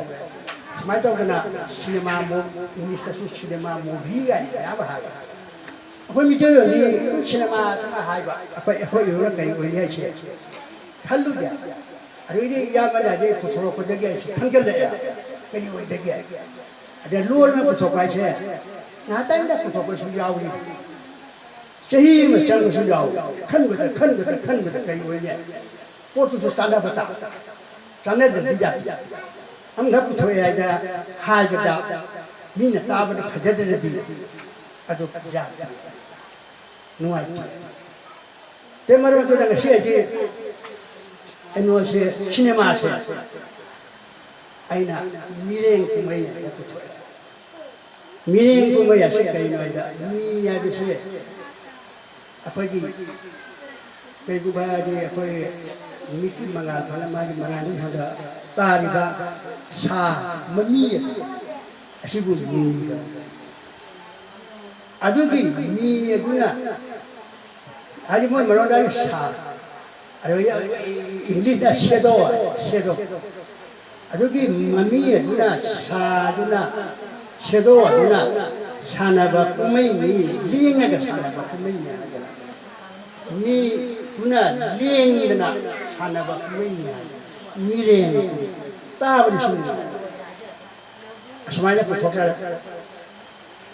ꯁꯨꯃꯥꯏꯅ ꯇꯧꯗꯅ ꯁꯤꯅꯦꯃꯥ ꯃꯣ-, ꯏꯪꯂꯤꯁꯇꯁꯨ ꯁꯤꯅꯦꯃꯥ ꯃꯨꯚꯤ ꯀꯥꯏꯅ ꯃꯌꯥꯝ ꯍꯥꯏꯔꯦ꯫ ꯑꯩꯈꯣꯏ ꯃꯤꯇꯩꯂꯣꯟꯗꯤ ꯁꯤꯅꯦꯃꯥ ꯑꯗꯨꯃꯥꯏꯅ ꯍꯥꯏꯕ, ꯑꯩꯈꯣꯏ, ꯑꯩꯈꯣꯏ ꯏꯔꯣꯟ ꯀꯔꯤ ꯑꯣꯏꯅꯤ ꯍꯥꯏꯁꯦ ꯈꯜꯂꯨꯗꯦ꯫ ꯑꯗꯨꯗꯤ ꯏꯌꯥꯝꯕꯅ ꯑꯗꯩ ꯄꯨꯊꯣꯔꯛꯄꯗꯒꯤ ꯑꯩꯁꯨ ꯈꯟꯒꯠꯂꯛꯑꯦ꯫ ꯀꯔꯤ ꯑꯣꯏꯗꯒꯦ? ꯑꯗ ꯂꯣꯟ ꯑꯃ ꯄꯨꯊꯣꯛꯄ ꯍꯥꯏꯁꯦ ꯉꯥꯏꯍꯥꯛꯇꯪꯗ ꯄꯨꯊꯣꯛꯄꯁꯨ ꯌꯥꯎꯏ, ꯆꯍꯤ ꯑꯃ ꯆꯪꯕꯁꯨ ꯌꯥꯎꯏ꯫ ꯈꯟꯕꯗ, ꯈꯟꯕꯗ, ꯈꯟꯕꯗ ꯀꯔꯤ ꯑꯣꯏꯅꯤ? ꯄꯣꯠꯇꯨꯁꯨ ꯆꯥꯟꯅꯕ ꯇꯥ-, ꯆꯥꯟꯅꯗ꯭ꯔꯗꯤ ꯌꯥꯗꯦ꯫ ꯑꯃꯈꯛ ꯄꯨꯊꯣꯛꯑꯦ ꯍꯥꯏꯗ ꯍꯥꯏꯕꯗ ꯃꯤꯅ ꯇꯥꯕꯗ ꯐꯖꯗ꯭ꯔꯗꯤ ꯑꯗꯨ ꯌꯥꯗꯦ, ꯅꯨꯡꯉꯥꯏꯇꯦ꯫ ꯇꯦ ꯃꯔꯝ ꯑꯗꯨꯅ ꯉꯁꯤ ꯑꯩꯗꯤ ꯀꯩꯅꯣꯁꯦ, ꯁꯤꯅꯦꯃꯥꯁꯦ ꯑꯩꯅ ꯃꯤꯔꯦꯡ ꯀꯨꯝꯍꯩ ꯍꯥꯏꯅ ꯄꯨꯊꯣꯛꯑꯦ꯫ ꯃꯤꯔꯦꯡ ꯀꯨꯝꯍꯩ ꯑꯁꯤ ꯀꯩꯅꯣ ꯍꯥꯏꯗ, ꯃꯤ ꯍꯥꯏꯕꯁꯦ ꯑꯩꯈꯣꯏꯒꯤ ꯀꯩꯒꯨꯝꯕ ꯍꯥꯏꯗꯤ ꯑꯩꯈꯣꯏ ꯃꯤꯠꯀꯤ ꯃꯉꯥꯜ ꯐꯅ ꯃꯥꯒꯤ ꯃꯉꯥꯜꯗꯨ ꯍꯟꯗ ꯇꯥꯔꯤꯕ ꯁꯥ, ꯃꯃꯤ ꯑꯁꯤꯕꯨ ꯃꯤ ꯀꯧꯏ꯫ ꯑꯗꯨꯒꯤ ꯃꯤ ꯑꯗꯨꯅ ꯍꯥꯏꯗꯤ ꯃꯣꯏ ꯃꯔꯣꯟꯗ ꯍꯥꯏꯗꯤ ꯁꯥ, ꯑꯗꯨꯒ ꯏꯪꯂꯤꯁꯇ shadow, shadow꯫ ꯑꯗꯨꯒꯤ ꯃꯃꯤ ꯑꯗꯨꯅ, ꯁꯥ ꯑꯗꯨꯅ, shadow ꯑꯗꯨꯅ ꯁꯥꯟꯅꯕ ꯀꯨꯝꯍꯩꯅꯤ, ꯂꯦꯡꯉꯒ ꯁꯥꯟꯅꯕ ꯀꯨꯝꯍꯩꯅꯤ ꯍꯥꯏꯗꯅ꯫ ꯃꯤꯗꯨꯅ ꯂꯦꯡꯗꯅ ꯁꯥꯟꯅꯕ ꯀꯨꯝꯍꯩꯅꯤ ꯍꯥꯏ꯫ ꯃꯤꯔꯦꯡ ꯇꯥꯕꯗꯁꯨ ꯅꯨꯡꯉꯥꯏ꯫ ꯑꯁꯨꯃꯥꯏꯅ ꯄꯨꯊꯣꯛꯆꯔꯦ꯫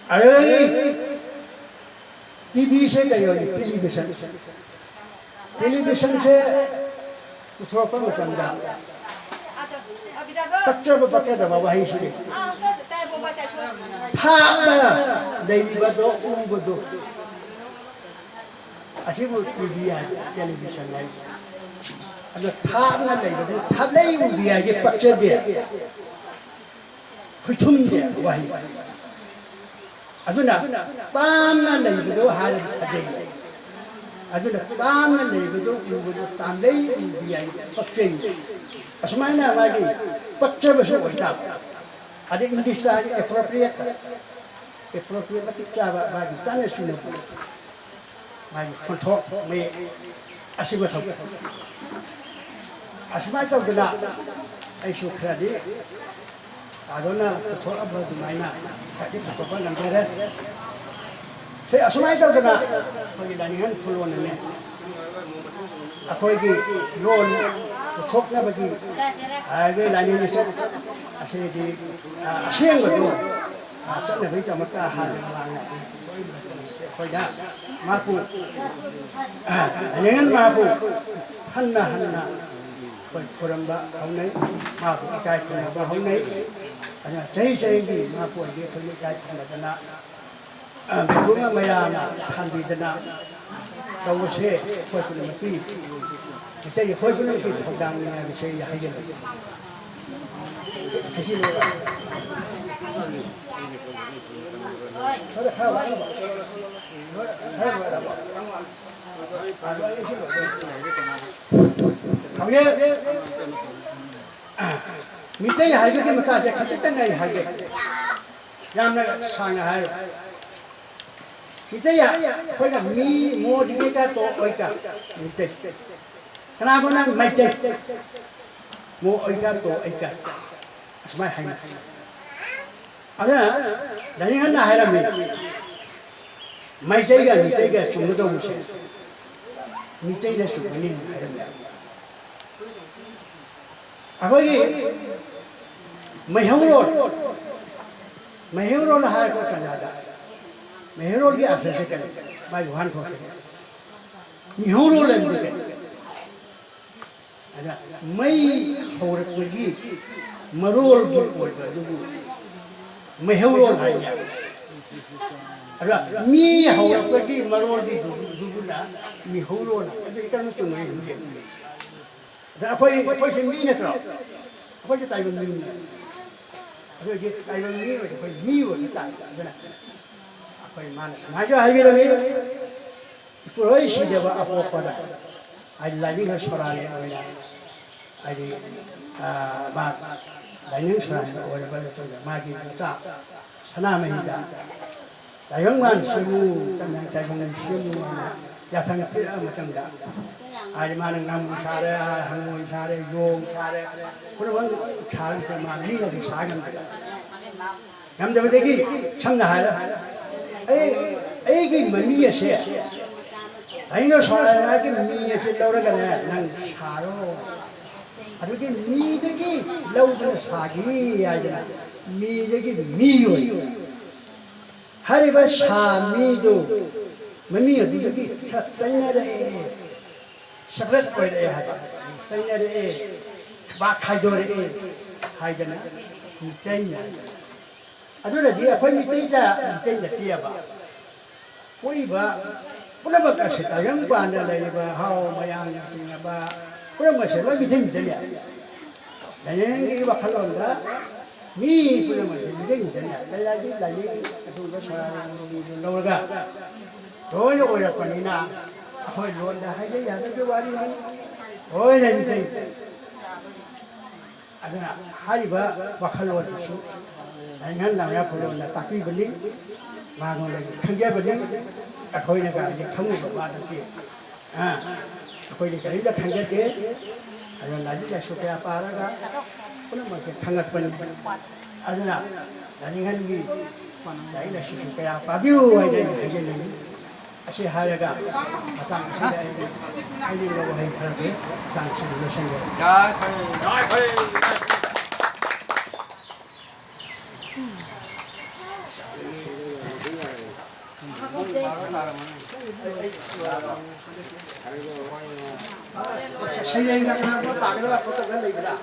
ꯑꯗꯨꯗꯒꯤ ꯇꯤꯚꯤꯁꯦ ꯀꯩ ꯑꯣꯏꯒꯦ? ꯇꯦꯂꯤꯚꯤꯖꯟ꯫ ꯇꯦꯂꯤꯚꯤꯖꯟꯁꯦ ꯄꯨꯊꯣꯔꯛꯄ ꯃꯇꯝꯗ ꯄꯛꯆꯕ ꯄꯛꯆꯗꯕ ꯋꯥꯍꯩꯁꯨ ꯂꯩ꯫ ꯊꯥꯞꯅ ꯂꯩꯔꯤꯕꯗꯣ ꯎꯕꯗꯣ, ꯑꯁꯤꯕꯨ ꯇꯤꯚꯤ ꯍꯥꯏꯕ, ꯇꯦꯂꯤꯚꯤꯖꯟ ꯍꯥꯏꯕ꯫ ꯑꯗꯣ ꯊꯥꯞꯅ ꯂꯩꯕꯗꯨ ꯊꯥꯞꯅꯩ ꯎꯕꯤ ꯍꯥꯏꯁꯦ ꯄꯛꯆꯗꯦ꯫ ꯈꯨꯊꯨꯝꯗꯦ ꯋꯥꯍꯩ꯫ ꯑꯗꯨꯅ ꯇꯥꯝꯅ ꯂꯩꯕꯗꯣ ꯍꯥꯏꯔꯗꯤ ꯐꯖꯩ꯫ ꯑꯗꯨꯅ ꯇꯥꯝꯅ ꯂꯩꯕꯗꯣ ꯎꯕꯗꯣ ꯇꯥꯝꯂꯩ ꯎꯕꯤ ꯍꯥꯏ, ꯄꯛꯆꯩ꯫ ꯑꯁꯨꯃꯥꯏꯅ ꯃꯥꯒꯤ ꯄꯛꯆꯕꯁꯨ ꯑꯣꯏꯇꯥꯕ꯫ ꯑꯗꯩ ꯏꯪꯂꯤꯁꯇ ꯍꯥꯏꯗꯤ appropriate, appropriate ꯃꯇꯤꯛ ꯆꯥꯕ ꯃꯥꯒꯤ ꯆꯥꯅ ꯆꯨꯅꯕ꯫ ꯃꯥꯒꯤ ꯈꯣꯟꯊꯣꯛ ꯃꯌꯦꯛ ꯑꯁꯤ ꯃꯊꯧ ꯇꯥꯏ꯫ ꯑꯁꯨꯃꯥꯏꯅ ꯇꯧꯗꯅ ꯑꯩꯁꯨ ꯈꯔꯗꯤ ꯇꯥꯗꯣꯟꯅ ꯄꯨꯊꯣꯛꯑꯝꯕ ꯑꯗꯨꯃꯥꯏꯅ ꯈꯔꯗꯤ ꯄꯨꯊꯣꯛꯄ ꯉꯝꯖꯔꯦ꯫ ꯁꯤ ꯑꯁꯨꯃꯥꯏꯅ ꯇꯧꯗꯅ ꯑꯩꯈꯣꯏꯒꯤ ꯂꯥꯏꯅꯤꯡꯍꯟ ꯈꯨꯂꯣꯟ ꯑꯅꯤ ꯑꯩꯈꯣꯏꯒꯤ ꯂꯣꯟ ꯄꯨꯊꯣꯛꯅꯕꯒꯤ, ꯑꯗꯒꯤ ꯂꯥꯏꯅꯤꯡ ꯂꯤꯆꯠ ꯑꯁꯤꯗꯤ, ꯑ, ꯑꯁꯦꯡꯕꯗꯣ, ꯑ, ꯆꯠꯅꯕꯒꯤꯗꯃꯛꯇ ꯍꯥꯟꯅ ꯃꯃꯥꯡꯗ ꯑꯩꯈꯣꯏꯅ ꯃꯍꯥꯛꯄꯨ, ꯑ, ꯂꯥꯏꯅꯤꯡ ꯃꯍꯥꯛꯄꯨ ꯍꯟꯅ ꯍꯟꯅ ꯑꯩꯈꯣꯏ ꯈꯨꯔꯨꯝꯕ ꯍꯧꯅꯩ, ꯃꯍꯥꯛꯄꯨ ꯏꯀꯥꯏ ꯈꯨꯝꯅꯕ ꯍꯧꯅꯩ꯫ ꯑꯗꯨꯅ ꯆꯍꯤ ꯆꯍꯤꯒꯤ ꯃꯍꯥꯛꯄꯨ ꯑꯩꯈꯣꯏꯅ ꯏꯀꯥꯏ ꯈꯨꯝꯅꯗꯅ, ꯑ, ꯃꯤꯄꯨꯝꯅ ꯃꯌꯥꯝꯅ ꯊꯥꯟꯕꯤꯗꯅ ꯇꯧꯕꯁꯦ ꯑꯩꯈꯣꯏ ꯄꯨꯝꯅꯃꯛꯀꯤ, ꯃꯩꯇꯩ ꯑꯩꯈꯣꯏ ꯄꯨꯝꯅꯃꯛꯀꯤ ꯊꯧꯗꯥꯡꯅꯤ ꯍꯥꯏꯕꯁꯦ ꯑꯩ ꯍꯥꯏꯖꯅꯤꯡꯏ꯫ ꯍꯥꯏꯖꯅꯤꯡꯏ꯫ ꯍꯧꯖꯤꯛ ꯃꯤꯇꯩ ꯍꯥꯏꯕꯒꯤ ꯃꯇꯥꯡꯁꯦ ꯈꯖꯤꯛꯇꯪ ꯑꯩ ꯍꯥꯏꯒꯦ꯫ ꯌꯥꯝꯅ ꯁꯥꯡꯅ ꯍꯥꯏꯔꯣꯏ꯫ ꯃꯤꯇꯩ ꯑꯩꯈꯣꯏꯅ ꯃꯤ ꯃꯣꯗꯤꯒꯦꯒ ꯇꯣꯛꯑꯣꯏꯒ ꯃꯤꯇꯩ꯫ ꯀꯅꯥꯒꯨꯝꯕꯅ ꯃꯩꯇꯩ ꯃꯣ ꯑꯣꯏꯒ ꯇꯣꯛꯑꯣꯏꯒ ꯑꯁꯨꯃꯥꯏꯅ ꯍꯥꯏꯅꯩ꯫ ꯑꯗꯨꯅ ꯂꯥꯏꯅꯤꯡꯍꯟꯅ ꯍꯥꯏꯔꯝꯃꯤ, ꯃꯩꯇꯩꯒ ꯃꯤꯇꯩꯒ ꯆꯨꯝꯒꯗꯧꯕꯁꯦ ꯃꯤꯇꯩꯅ ꯆꯨꯝꯒꯅꯤ ꯍꯥꯏꯔꯝꯃꯤ꯫ ꯑꯩꯈꯣꯏꯒꯤ ꯃꯩꯍꯧꯔꯣꯜ, ꯃꯩꯍꯧꯔꯣꯜ ꯍꯥꯏꯔꯛꯄ ꯇꯥꯟꯖꯥꯗ ꯃꯩꯍꯧꯔꯣꯜꯒꯤ ꯑꯥꯔꯊꯁꯦ ꯀꯔꯤ? ꯃꯥꯒꯤ ꯋꯥꯍꯟꯊꯣꯛꯁꯦ ꯃꯤꯍꯧꯔꯣꯜ ꯍꯥꯏꯕꯗꯤ ꯀꯔꯤ? ꯑꯗ ꯃꯩ ꯍꯧꯔꯛꯄꯒꯤ ꯃꯔꯣꯜꯒꯤ ꯑꯣꯏꯕ ꯑꯗꯨꯕꯨ ꯃꯩꯍꯧꯔꯣꯜ ꯍꯥꯏꯅ꯫ ꯑꯗ ꯃꯤ ꯍꯧꯔꯛꯄꯒꯤ ꯃꯔꯣꯜꯒꯤ ꯑꯗꯨꯕꯨꯅ ꯃꯤꯍꯧꯔꯣꯜ꯫ ꯑꯗꯨꯗꯤ ꯀꯔꯝꯅ ꯆꯨꯝꯃꯤ ꯈꯪꯗꯦ꯫ ꯑꯗ ꯑꯩꯈꯣꯏ, ꯑꯩꯈꯣꯏꯁꯦ ꯃꯤ ꯅꯠꯇ꯭ꯔꯣ? ꯑꯩꯈꯣꯏꯁꯦ ꯇꯥꯏꯕꯪ ꯃꯤꯅꯤ꯫ ꯑꯗꯨ ꯑꯣꯏꯗꯤ ꯇꯥꯏꯕꯪ ꯃꯤ ꯑꯣꯏꯔꯗꯤ ꯑꯩꯈꯣꯏ ꯃꯤ ꯑꯣꯏꯕ ꯇꯥꯏ꯫ ꯑꯗꯨꯅ ꯑꯩꯈꯣꯏ ꯃꯥꯅ ꯁꯨꯃꯥꯏꯅ ꯍꯥꯏꯕꯤꯔꯝꯃꯤ, "ꯏꯄꯨꯔꯣꯏ ꯁꯤꯗꯕ ꯑꯄꯣꯛꯄꯗ", ꯍꯥꯏꯗꯤ ꯂꯥꯏꯅꯤꯡꯊꯧ ꯁꯣꯔꯥꯔꯦꯟ ꯑꯣꯏꯅ, ꯍꯥꯏꯗꯤ, ꯑ, ꯃꯥ ꯂꯥꯏꯅꯤꯡ ꯁꯣꯔꯥꯔꯦꯟ ꯑꯣꯏꯔꯕ ꯃꯇꯨꯡꯗ ꯃꯥꯒꯤ ꯃꯆꯥ ꯁꯅꯥꯃꯍꯤꯗ ꯇꯥꯏꯕꯪ ꯃꯥꯟ ꯁꯦꯝꯃꯨ, ꯇꯥꯏꯕꯪ ꯁꯦꯝꯃꯨ ꯍꯥꯏꯅ ꯌꯥꯊꯪ ꯄꯤꯔꯛꯑ ꯃꯇꯝꯗ, ꯍꯥꯏꯗꯤ ꯃꯥꯅ ꯉꯥꯃꯨ ꯁꯥꯔꯦ, ꯍꯪꯉꯣꯏ ꯁꯥꯔꯦ, ꯌꯣꯡ ꯁꯥꯔꯦ, ꯄꯨꯝꯅꯃꯛ ꯁꯥꯔꯒ ꯃꯥ ꯃꯤꯅꯗꯤ ꯁꯥ ꯉꯝꯗꯕ꯫ ꯉꯝꯗꯕꯗꯒꯤ ꯁꯝꯅ ꯍꯥꯏꯔ ꯑꯩ, ꯑꯩꯒꯤ ꯃꯃꯤ ꯑꯁꯦ ꯑꯩꯅ ꯁꯥꯔꯒꯤ ꯃꯤ ꯑꯁꯤ ꯂꯧꯔꯒꯅꯦ, ꯅꯪ ꯁꯥꯔꯣ꯫ ꯑꯗꯨꯒꯤ ꯃꯤꯗꯒꯤ ꯂꯧꯗꯨꯅ ꯁꯥꯈꯤ ꯍꯥꯏꯗꯅ ꯃꯤꯗꯒꯤ ꯃꯤ ꯑꯣꯏ꯫ ꯍꯥꯏꯔꯤꯕ ꯁꯥ ꯃꯤꯗꯨ ꯃꯃꯤ ꯑꯗꯨꯗꯒꯤ ꯈꯔ ꯇꯩꯅꯔꯛꯑꯦ, separate ꯑꯣꯏꯔꯛꯑꯦ ꯍꯥꯏꯕ, ꯇꯩꯅꯔꯛꯑꯦ, ꯊꯕꯥꯛ ꯈꯥꯏꯗꯣꯔꯛꯑꯦ ꯍꯥꯏꯗꯅ ꯃꯤꯇꯩ ꯍꯥꯏ꯫ ꯑꯗꯨꯅꯗꯤ ꯑꯩꯈꯣꯏ ꯃꯤꯇꯩꯗ ꯃꯤꯇꯩ ꯅꯠꯇꯦꯕ꯫ ꯄꯣꯛꯏꯕ ꯄꯨꯝꯅꯃꯛ ꯑꯁꯤ ꯇꯥꯏꯕꯪ ꯄꯥꯟꯗ ꯂꯩꯔꯤꯕ ꯍꯥꯎ ꯃꯌꯥꯝꯅ ꯆꯤꯡꯉꯕ ꯄꯨꯝꯅꯃꯛꯁꯦ ꯂꯣꯏ ꯃꯤꯇꯩ ꯃꯤꯇꯩꯅꯦ꯫ ꯂꯥꯏꯅꯤꯡꯒꯤ ꯋꯥꯈꯜꯂꯣꯟꯗ ꯃꯤ ꯄꯨꯝꯅꯃꯛꯁꯦ ꯃꯤꯇꯩ ꯃꯤꯇꯩꯅꯦ꯫ ꯂꯩꯔꯥꯏꯒꯤ ꯂꯥꯏꯅꯤꯡ ꯑꯗꯨꯒꯨꯝꯕ ꯁꯣꯔꯥ ꯂꯣꯟꯗꯨ ꯂꯧꯔꯒ ꯂꯣꯏꯅ ꯑꯣꯏꯔꯛꯄꯅꯤꯅ ꯑꯩꯈꯣꯏ ꯂꯣꯟꯗ ꯍꯥꯏꯖ ꯌꯥꯗꯕꯒꯤ ꯋꯥꯔꯤꯅꯤ꯫ ꯂꯣꯏꯅ ꯃꯤꯇꯩ꯫ ꯑꯗꯨꯅ ꯍꯥꯏꯔꯤꯕ ꯋꯥꯈꯜꯂꯣꯟ ꯑꯁꯤ ꯂꯥꯏꯅꯤꯡ ꯂꯥꯏꯌꯥ ꯐꯨꯂꯣꯟꯅ ꯇꯥꯛꯄꯤꯕꯅꯤ, ꯃꯉꯣꯟꯗꯒꯤ ꯈꯪꯖꯕꯅꯤ꯫ ꯑꯩꯈꯣꯏꯅ ꯀꯔꯤꯒꯤ ꯈꯪꯉꯨꯕ ꯋꯥ ꯅꯠꯇꯦ꯫ ꯑꯥ, ꯑꯩꯈꯣꯏꯗꯤ ꯀꯔꯤꯝꯇ ꯈꯪꯖꯗꯦ꯫ ꯑꯗꯨꯅ ꯂꯥꯏꯔꯤꯛ ꯂꯥꯏꯁꯨ ꯀꯌꯥ ꯄꯥꯔꯒ ꯄꯨꯝꯅꯃꯛꯁꯦ ꯈꯪꯉꯛꯄꯅꯤ꯫ ꯑꯗꯨꯅ ꯂꯥꯏꯅꯤꯡꯍꯟꯒꯤ ꯂꯥꯏꯔꯤꯛ ꯂꯥꯏꯁꯨꯁꯨ ꯀꯌꯥ ꯄꯥꯕꯤꯌꯨ ꯍꯥꯏꯅ ꯑꯩꯅ ꯍꯥꯏꯖꯅꯤꯡꯏ꯫ ꯑꯁꯤ ꯍꯥꯏꯔꯒ ꯃꯇꯥꯡ ꯑꯁꯤꯗ ꯑꯩꯒꯤ ꯍꯥꯏꯅꯤꯡꯕ ꯋꯥꯍꯩ ꯈꯔꯗꯤ ꯃꯇꯥꯡ ꯑꯁꯤꯗ ꯂꯣꯏꯁꯤꯟꯖꯔꯦ꯫ ꯁꯩꯔꯦꯡꯒ ꯉꯥꯡꯕ ꯄꯥꯒꯗꯕ ꯈꯣꯠꯀꯗꯕ ꯂꯩꯕ꯭ꯔꯥ?